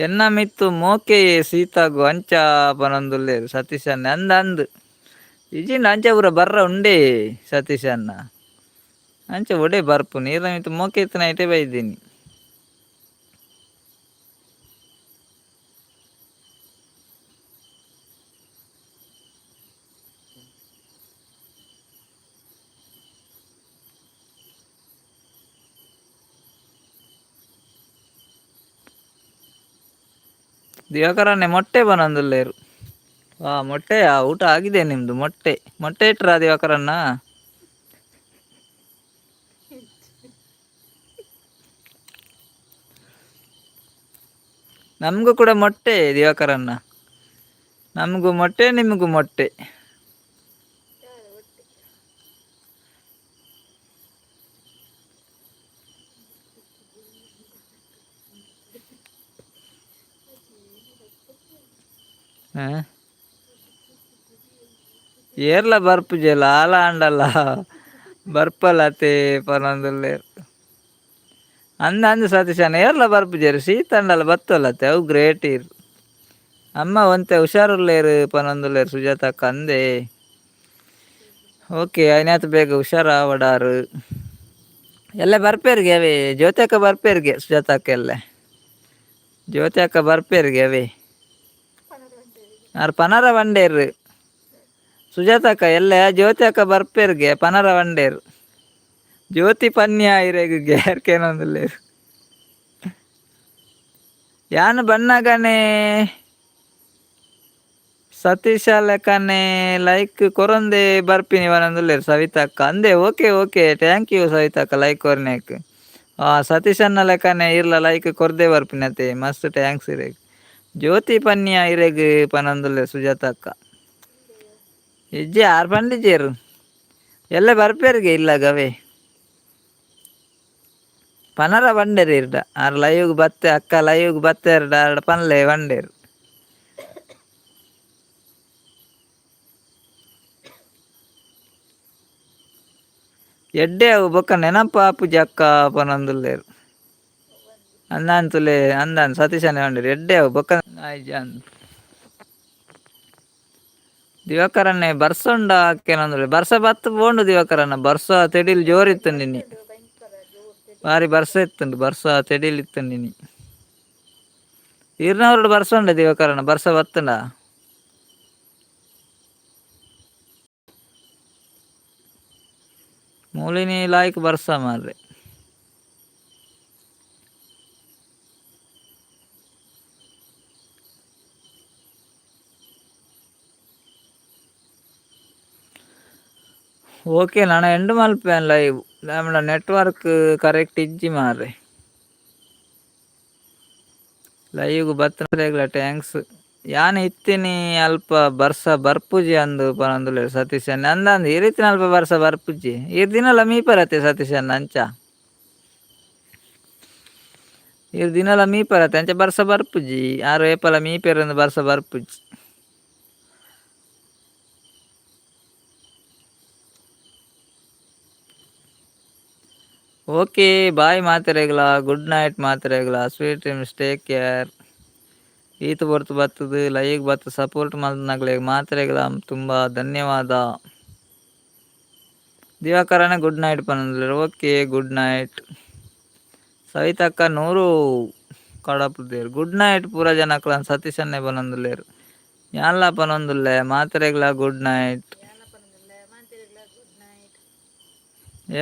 ಎನ್ನ ಮಿತ್ತು ಮೋಕೆಯೇ ಸೀತಾಗು ಅಂಚ ಪನೊಂದುಲ್ಲೆರ್ ಸತೀಶ್ ಅಣ್ಣ. ಅಂದ್ ಅಂದ್, ಇಜಿಂಡ ಅಂಚ ಪೂರ ಬರ್ರ ಉಂಡೇ ಸತೀಶ್ ಅಣ್ಣ, ಅಂಚ ಒಡೆ ಬರ್ಪು ನೀರ್ನ ಮಿತ್ತು ಮೋಕೆ ಇತ್ತಿನ ಐಟೇ ಬೈದೀನಿ. ದಿವಾಕರನ್ನೇ ಮೊಟ್ಟೆ ಬನೊಂದುಲ್ಲೆರ್. ವಾ, ಮೊಟ್ಟೆಯಾ? ಊಟ ಆಗಿದೆ ನಿಮ್ಮದು? ಮೊಟ್ಟೆ ಮೊಟ್ಟೆ ಇಟ್ರಾ ದಿವಾಕರಣ್ಣ? ನಮಗೂ ಕೂಡ ಮೊಟ್ಟೆ ದಿವಾಕರಣ್ಣ, ನಮಗೂ ಮೊಟ್ಟೆ ನಿಮಗೂ ಮೊಟ್ಟೆ. ಹಾಂ. ಏರ್ಲ ಬರ್ಪುಜೆಲ ಆಲ ಆಂಡಲ ಬರ್ಪಲತೆ ಪನೊಂದುಲ್ಲೆರ್. ಅಂದ ಅಂದ್ ಸತೀಶಣ್ಣ ಏರ್ಲ ಬರ್ಪುಜೆರ್ ಶೀತ ಆಂಡಲ ಬತ್ತೊಲತೆ ಅವು ಗ್ರೇಟ್ ಇರ್. ಅಮ್ಮ ಒಂತೆ ಹುಷಾರುಲ್ಲೇರು ಪನೊಂದುಲ್ಲೆರ್ ಸುಜಾತಕ್ಕ ಅಂದೆ. ಓಕೆ ಆಯ್ನಾತ್ ಬೇಗ ಹುಷಾರಾವಡಾರು. ಎಲ್ಲ ಬರ್ಪೇರಿಗೆ ಅವೇ ಜ್ಯೋತಿ ಅಕ್ಕ ಬರ್ಪೇರಿಗೆ ಸುಜಾತಕ್ಕ ಎಲ್ಲೆ ಜ್ಯೋತಿ ಅಕ್ಕ ಬರ್ಪೇರಿಗೆ ಅವೇ ಆರ್ ಪನರ ಬಂಡೇರು ಸುಜಾತಕ್ಕ ಎಲ್ಲೆ ಜ್ಯೋತಿ ಅಕ್ಕ ಬರ್ಪೇರಿಗೆ ಪನರ ಬಂಡೇರು ಜ್ಯೋತಿ ಪನ್ಯ ಇರೆಗ್ ಗೇರ್ಕೇನೊಂದುಲ್ಲೆರ್. ಯಾನ್ ಬನ್ನಗನೆ ಸತೀಶ ಲೆಕ್ಕನೆ ಲೈಕ್ ಕೊರೊಂದೆ ಬರ್ಪಿನಿ ಪನೊಂದುಲ್ಲೆರ್ ಸವಿತಕ್ಕ ಅಂದೆ. Okay okay thank you ಸವಿತಕ್ಕ like ಕೊರ್ನೆಕ್. ಸತೀಶನ್ನ ಲೆಕ್ಕನೆ ಇರ್ಲ ಲೈಕ್ ಕೊರ್ದೆ ಬರ್ಪಿನತೆ ಮಸ್ತ್ thanks ಇರೆಗ್. ಜ್ಯೋತಿ ಪನ್ಯ ಇರೆಗ್ ಪನೊಂದುಲ್ಲೆರ್ ಸುಜಾತಕ್ಕ. ಇಜ್ಜಿ ಆರ್ ಪಂಡಿಜೆರ್ ಎಲ್ಲ ಬರ್ಪೇರಿಗೆ ಇಲ್ಲ ಗವೆ ಪನರ ಬಂಡೇರು ಇರ್ಡ ಆರ್ ಲೈವ್ಗ್ ಬತ್ತೆ ಅಕ್ಕ ಲೈವ್ಗ್ ಬತ್ತೆರ್ಡ ಆರ್ಡ ಪನ್ಲೆ ಬಂಡೇರು. ಎಡ್ಡೆ ಅವು ಬೊಕ್ಕ ನೆನಪಾಪುಜಿ ಅಕ್ಕ ಪನೊಂದುಲ್ಲೆರ್. ಅಂದಾನ್ ತುಲೆ ಅಂದಾನ್ ಸತೀಶನೇ ಪಂಡೆರ್ ಎಡ್ಡೆ ಅವು ಬೊಕ್ಕ ಆಯ್ಜಿ ಅಂದ್. ದಿವಾಕರಣ್ಣೆ ಬರ್ಸ ಉಂಡ ಕೇನೊಂದುಲ್ಲೆ. ಬರ್ಸ ಬತ್ತ್ ಪೋಂಡು ದಿವಾಕರಣ್ಣ ಬರ್ಸ ತೆಡಿಲ್ ಜೋರ್ ಇತ್ತುಂಡು ಇನಿ. ಬಾರಿ ಬರ್ಸ ಇತ್ತುಂಡು ಬರ್ಸ ತೆಡಿಲ್ ಇತ್ತುಂಡು ಇನಿ. ಈರ್ನವರಡು ಬರ್ಸ ಉಂಡ ದಿವಾಕರಣ್ಣ ಬರ್ಸ ಬತ್ತುಂಡ? ಮೂಲಿನಿ ಲಾಯ್ಕ್ ಬರ್ಸ ಮಾರ್ರೆ. ಓಕೆ ನನ ಎಂಡ್ ಮಲ್ಪೇನ್ ಲೈವ್ ದಾಯೆಪಂಡ ನೆಟ್ವರ್ಕ್ ಕರೆಕ್ಟ್ ಇಜ್ಜಿ ಮಾರ್ರೆ. ಲೈವ್ ಬತ್ತುನಕ್ಲೆಗ್ಲ thanks. ಯಾನ್ ಇತ್ತಿನಿ ಅಲ್ಪ ಬರ್ಸ ಬರ್ಪುಜಿ ಅಂದ್ ಪನೊಂದುಲ್ಲೆರ್ ಸತೀಶ್ ಅಣ್ಣೆ. ಅಂದಂದ್ ಈರ್ ಇತ್ತಿನ ಅಲ್ಪ ಬರ್ಸ ಬರ್ಪುಜಿ. ಈರ್ ದಿನಲ ಮೀಪರತೆ ಸತೀಶ್ ಅಣ್ಣ ಅಂಚ. ಈರ್ ದಿನಲ ಮೀಪರತೆ ಅಂಚ ಬರ್ಸ ಬರ್ಪುಜಿ. ಆರ್ ಏಪಲ ಮೀಪೆರಂದ್ ಬರ್ಸ ಬರ್ಪುಜಿ. ಓಕೆ ಬಾಯ್ ಮಾತೆರೆಗ್ಲಾ ಗುಡ್ ನೈಟ್ ಮಾತೆರೆಗ್ಲಾ sweet dreams take care. ಈತ್ ಪೊರ್ತು ಬತ್ತುದು ಲೈಕ್ ಬತ್ತ್ ಸಪೋರ್ಟ್ ಮಲ್ತ್ನಕ್ಲೆಗ್ ಮಾತೆರೆಗ್ಲಾ ತುಂಬಾ ಧನ್ಯವಾದ. ದಿವಾಕರಣ್ಣ ಗುಡ್ ನೈಟ್ ಪನೊಂದುಲ್ಲೆರ್ okay good night. ಸವಿತಕ್ಕ 100 ಕಡಪುಡ್ದೆರ್ ಗುಡ್ ನೈಟ್ ಪೂರ ಜನಕ್ಲನ್ ಸತೀಶನ್ನೇ ಪನೊಂದುಲ್ಲೆರ್. ಯಾನ್ಲ ಪನೊಂದುಲ್ಲೆ ಮಾತೆರೆಗ್ಲಾ ಗುಡ್ ನೈಟ್.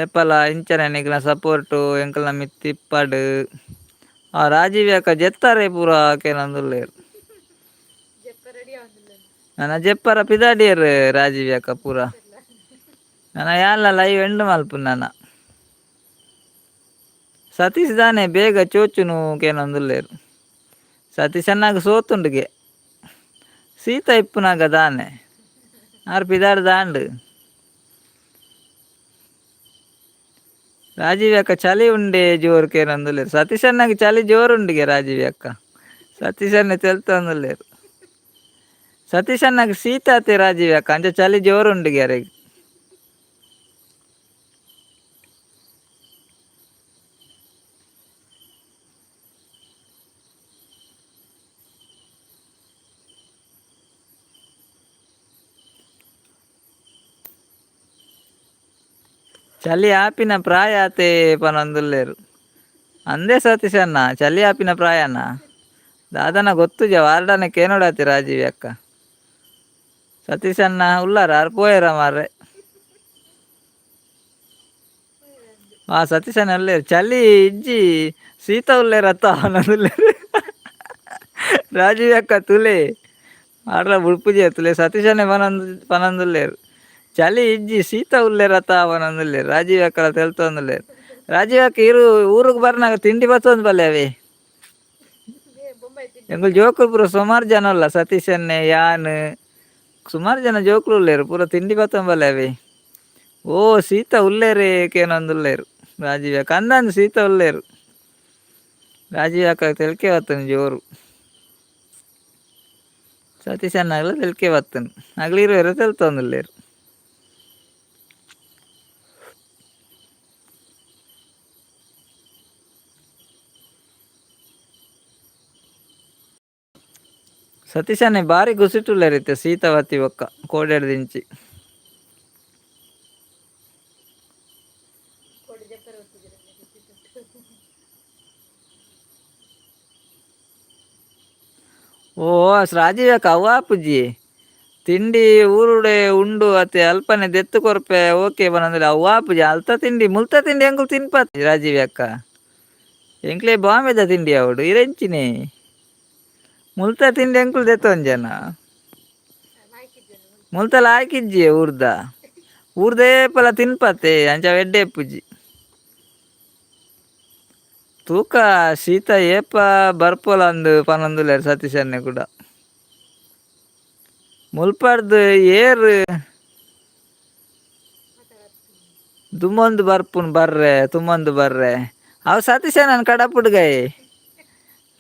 ಏಪಲ ಇಂಚನೆ ನಿಕ್ಲೆನ ಸಪೋರ್ಟ್ ಎಂಕಲ್ನ ಮಿತ್ತ್ ಇಪ್ಪಡ್. ಆ ರಾಜೀವ್ ಅಕ್ಕ ಜೆತ್ತಾರೆ ಪೂರ ಕೇನೊಂದುಲ್ಲೆರ್. ನನ ಜೆಪ್ಪರ ಪಿದಾಡಿಯೆರ್ ರಾಜೀವ್ ಅಕ್ಕ ಪೂರ. ನನ ಯಾನ್ಲ ಲೈವ್ ಎಂಡ್ ಮಲ್ಪುನು ನನ. ಸತೀಶ್ ದಾನೆ ಬೇಗ ಚೋಚುನು ಕೇನೊಂದುಲ್ಲೆರ್. ಸತೀಶ್ ಅಣ್ಣಗ್ ಸೋತುಂಡುಗೆ. ಸೀತ ಇಪ್ಪುನಗ ದಾನೆ ಆರ್ ಪಿದಾಡ್ ದಾಂಡ್. ರಾಜೀವ್ ಅಕ್ಕ ಚಳಿ ಉಂಡೆ ಜೋರು ಕೇನೊಂದುಲ್ಲೆರ್. ಸತೀಶ್ ಅಣ್ಣಗ್ ಚಳಿ ಜೋರು ಉಂಡುಗೆ ರಾಜೀವ್ ಅಕ್ಕ. ಸತೀಶ್ ಅಣ್ಣೆ ತೆಲ್ತೊಂದುಲ್ಲೆರ್. ಸತೀಶ್ ಅಣ್ಣಗ್ ಶೀತ ಆತೆ ರಾಜೀವ್ ಅಕ್ಕ ಅಂಚ ಚಳಿ ಜೋರು ಉಂಡುಗೆ ಅರೆಗ್. ಚಳಿ ಆಪಿನ ಪ್ರಾಯ ಆತೆ ಪನೊಂದುಲ್ಲೆರ್. ಅಂದೆ ಸತೀಶ್ ಅಣ್ಣ ಚಳಿ ಆಪಿನ ಪ್ರಾಯನ ದಾದನ ಗೊತ್ತುಜ ವಾರ್ಡನ ಕೇನೊಡಾತೆ ರಾಜೀವಿ ಅಕ್ಕ. ಸತೀಶ್ ಅಣ್ಣ ಉಲ್ಲಾರ ಆರ್ ಪೋಯೆರ ಮಾರ್ರೆ. ಆ ಸತೀಶ್ ಅಣ್ಣ ಉಲ್ಲೆರ್ ಚಳಿ ಇಜ್ಜಿ ಶೀತ ಉಲ್ಲೆರ್ ಅತ್ತ ಪನೊಂದುಲ್ಲೆರ್. ರಾಜೀವ್ ಅಕ್ಕ ತುಲೆ ಆರ್ಲ ಬುಡ್ಪುಜೆ ತುಲೆ ಸತೀಶ್ ಅಣ್ಣೆ ಪನೊಂದು ಪನೊಂದುಲ್ಲೆರ್. ಚಳಿ ಇಜ್ಜಿ ಶೀತ ಉಲ್ಲೆರ್ ಅತ್ತ ಪನೊಂದುಲ್ಲೆರ್. ರಾಜೀವ್ ಅಕ್ಕಲ ತೆಲ್ತೊಂದುಲ್ಲೆರ್. ರಾಜೀವ್ ಅಕ್ಕ ಇರು ಊರುಗ್ ಬರ್ನಾಗ ತಿಂಡಿ ಬತ್ತೊಂದು ಬಲ್ಲೆ ಅವೇ. ಎಂಕುಲು ಜೋಕುಲು ಪೂರ ಸುಮಾರು ಜನ ಉಲ್ಲ ಸತೀಶ್ ಅಣ್ಣೆ ಯಾನ್ ಸುಮಾರು ಜನ ಜೋಕುಲು ಉಲ್ಲೆರ್ ಪೂರ ತಿಂಡಿ ಬತ್ತೊಂದು ಬಲ್ಲೆ ಅವೇ. ಓ ಶೀತ ಉಲ್ಲೆರೇ ಕೇನೊಂದುಲ್ಲೆರ್ ರಾಜೀವ್ ಅಕ್ಕ ಅಂದಂದ್ ಶೀತ ಉಲ್ಲೆರ್. ರಾಜೀವ್ ಅಕ್ಕ ತೆಲ್ಕೆ ಬತ್ತುಂಡು ಜೋರು. ಸತೀಶ್ ಅಣ್ಣಗ್ಲ ತೆಲ್ಕೆ ಬತ್ತುಂಡು ಅಗ್ಲ್ ಇರುವೆರ್ ತೆಲ್ತೊಂದುಲ್ಲೆರ್. ಸತೀಶನೇ ಬಾರಿ ಗುಸಿಟುಲ್ಲರಿತ್ತೆ ಸೀತಾವತಿ ಒಕ್ಕ ಕೋಡೆಡ್ದಿಂಚಿ. ಓ ರಾಜೀವ್ ಅವ್ವಾ ಪುಜ್ಜಿ ತಿಂಡಿ ಊರುಡೆ ಉಂಡು ಅತ್ತೆ ಅಲ್ಪನೆ ದೆತ್ತು ಕೊರ್ಪೆ. ಓಕೆ ಬನಂದ್ರೆ ಅವ್ವಾ ಪೂಜೆ ಅಲ್ತ ತಿಂಡಿ ಮುಲ್ತ ತಿಂಡಿ ಎಂಕುಲು ತಿನ್ಪತ್. ರಾಜೀವ್ ಅಕ್ಕ, ಎಂಕ್ಲೆ ಬಾಂಬೆದ ತಿಂಡಿ ಅವಡು ಇರೆಂಚಿನಿ. ಮುಲ್ತ ತಿಂಡಿ ಎಂಕುಲು ದೆತ್ತೊಂಜನ ಮುಲ್ತಲ ಹಾಕಿಜ್ಜಿ. ಊರ್ದ ಊರ್ದೇ ಪಲ ತಿನ್ಪತ್ತೆ ಅಂಚ ಎಡ್ಡೆ ಪೂಜಿ. ತೂಕ ಶೀತ ಏಪ ಬರ್ಪೋಲ ಅಂದು ಪನೊಂದುಲ್ಲೆರ್ ಸತೀಶ್ ಅಣ್ಣೆ ಕೂಡ. ಮುಲ್ಪರ್ದು ಏರ್ ದುಮ್ಮೊಂದು ಬರ್ಪುನ್ ಬರ್ರೆ, ತುಮ್ಮೊಂದು ಬರ್ರೆ. ಅವು ಸತೀಶಣ್ಣನ ಕಡಪುಡ್ಗೈ.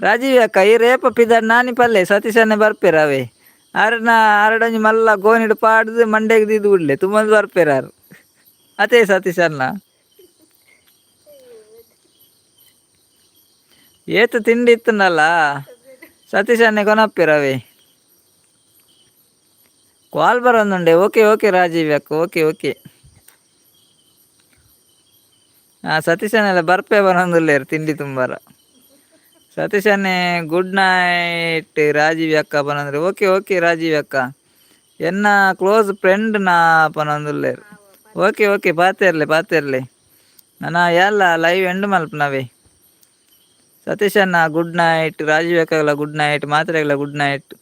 ರಾಜೀವ್ ಅಕ್ಕ, ಈ ರೇಪ ಪಿದರ್ ನಾನಿ ಪಲ್ಲೆ ಸತೀಶಣ್ಣೆ ಬರ್ಪೇರ ಅವೇ. ಆರನ ಆರಡೊಂಜಿ ಮಲ್ಲ ಗೋನಿಡ್ ಪಾಡ್ದು ಮಂಡೆಗ್ ದೀದ್ ಬುಡ್ಲೆ, ತುಮ್ಮೊಂದು ಬರ್ಪೇರ ಆರ್ ಅತೇ ಸತೀಶಣ್ಣ. ಏತ್ ತಿಂಡಿ ಇತ್ತನಲ್ಲ ಸತೀಶಣ್ಣೆ ಕೊನಪ್ಪೇರ ಅವೇ. ಕಾಲ್ ಬರೋದುಂಡೆ. ಓಕೆ ಓಕೆ ರಾಜೀವ್ ಅಕ್ಕ, ಓಕೆ ಓಕೆ. ಹಾಂ, ಸತೀಶನೆಲ್ಲ ಬರ್ಪೆ ಬರೋದಿಲ್ಲ ತಿಂಡಿ ತುಂಬಾರ. ಸತೀಶನ್ನೇ ಗುಡ್ ನೈಟ್ ರಾಜೀವ್ ಅಕ್ಕ ಪನಂದ್ರೆ. ಓಕೆ ಓಕೆ ರಾಜೀವ್ ಅಕ್ಕ. ಎನ್ನ ಕ್ಲೋಸ್ ಫ್ರೆಂಡ್ ನಾ ಪನೊಂದುಲ್ಲೆರ್. ಓಕೆ ಓಕೆ, ಪಾತೆರ್ಲೆ ಪಾತೆರ್ಲೆ. ನನ್ನ ಎಲ್ಲ ಲೈವ್ ಎಂಡ್ ಮಲ್ಪನವೇ. ಸತೀಶಣ್ಣ ಗುಡ್ ನೈಟ್, ರಾಜೀವ್ ಅಕ್ಕಗಳ ಗುಡ್ ನೈಟ್, ಮಾತ್ರೆಗಳ ಗುಡ್ ನೈಟ್.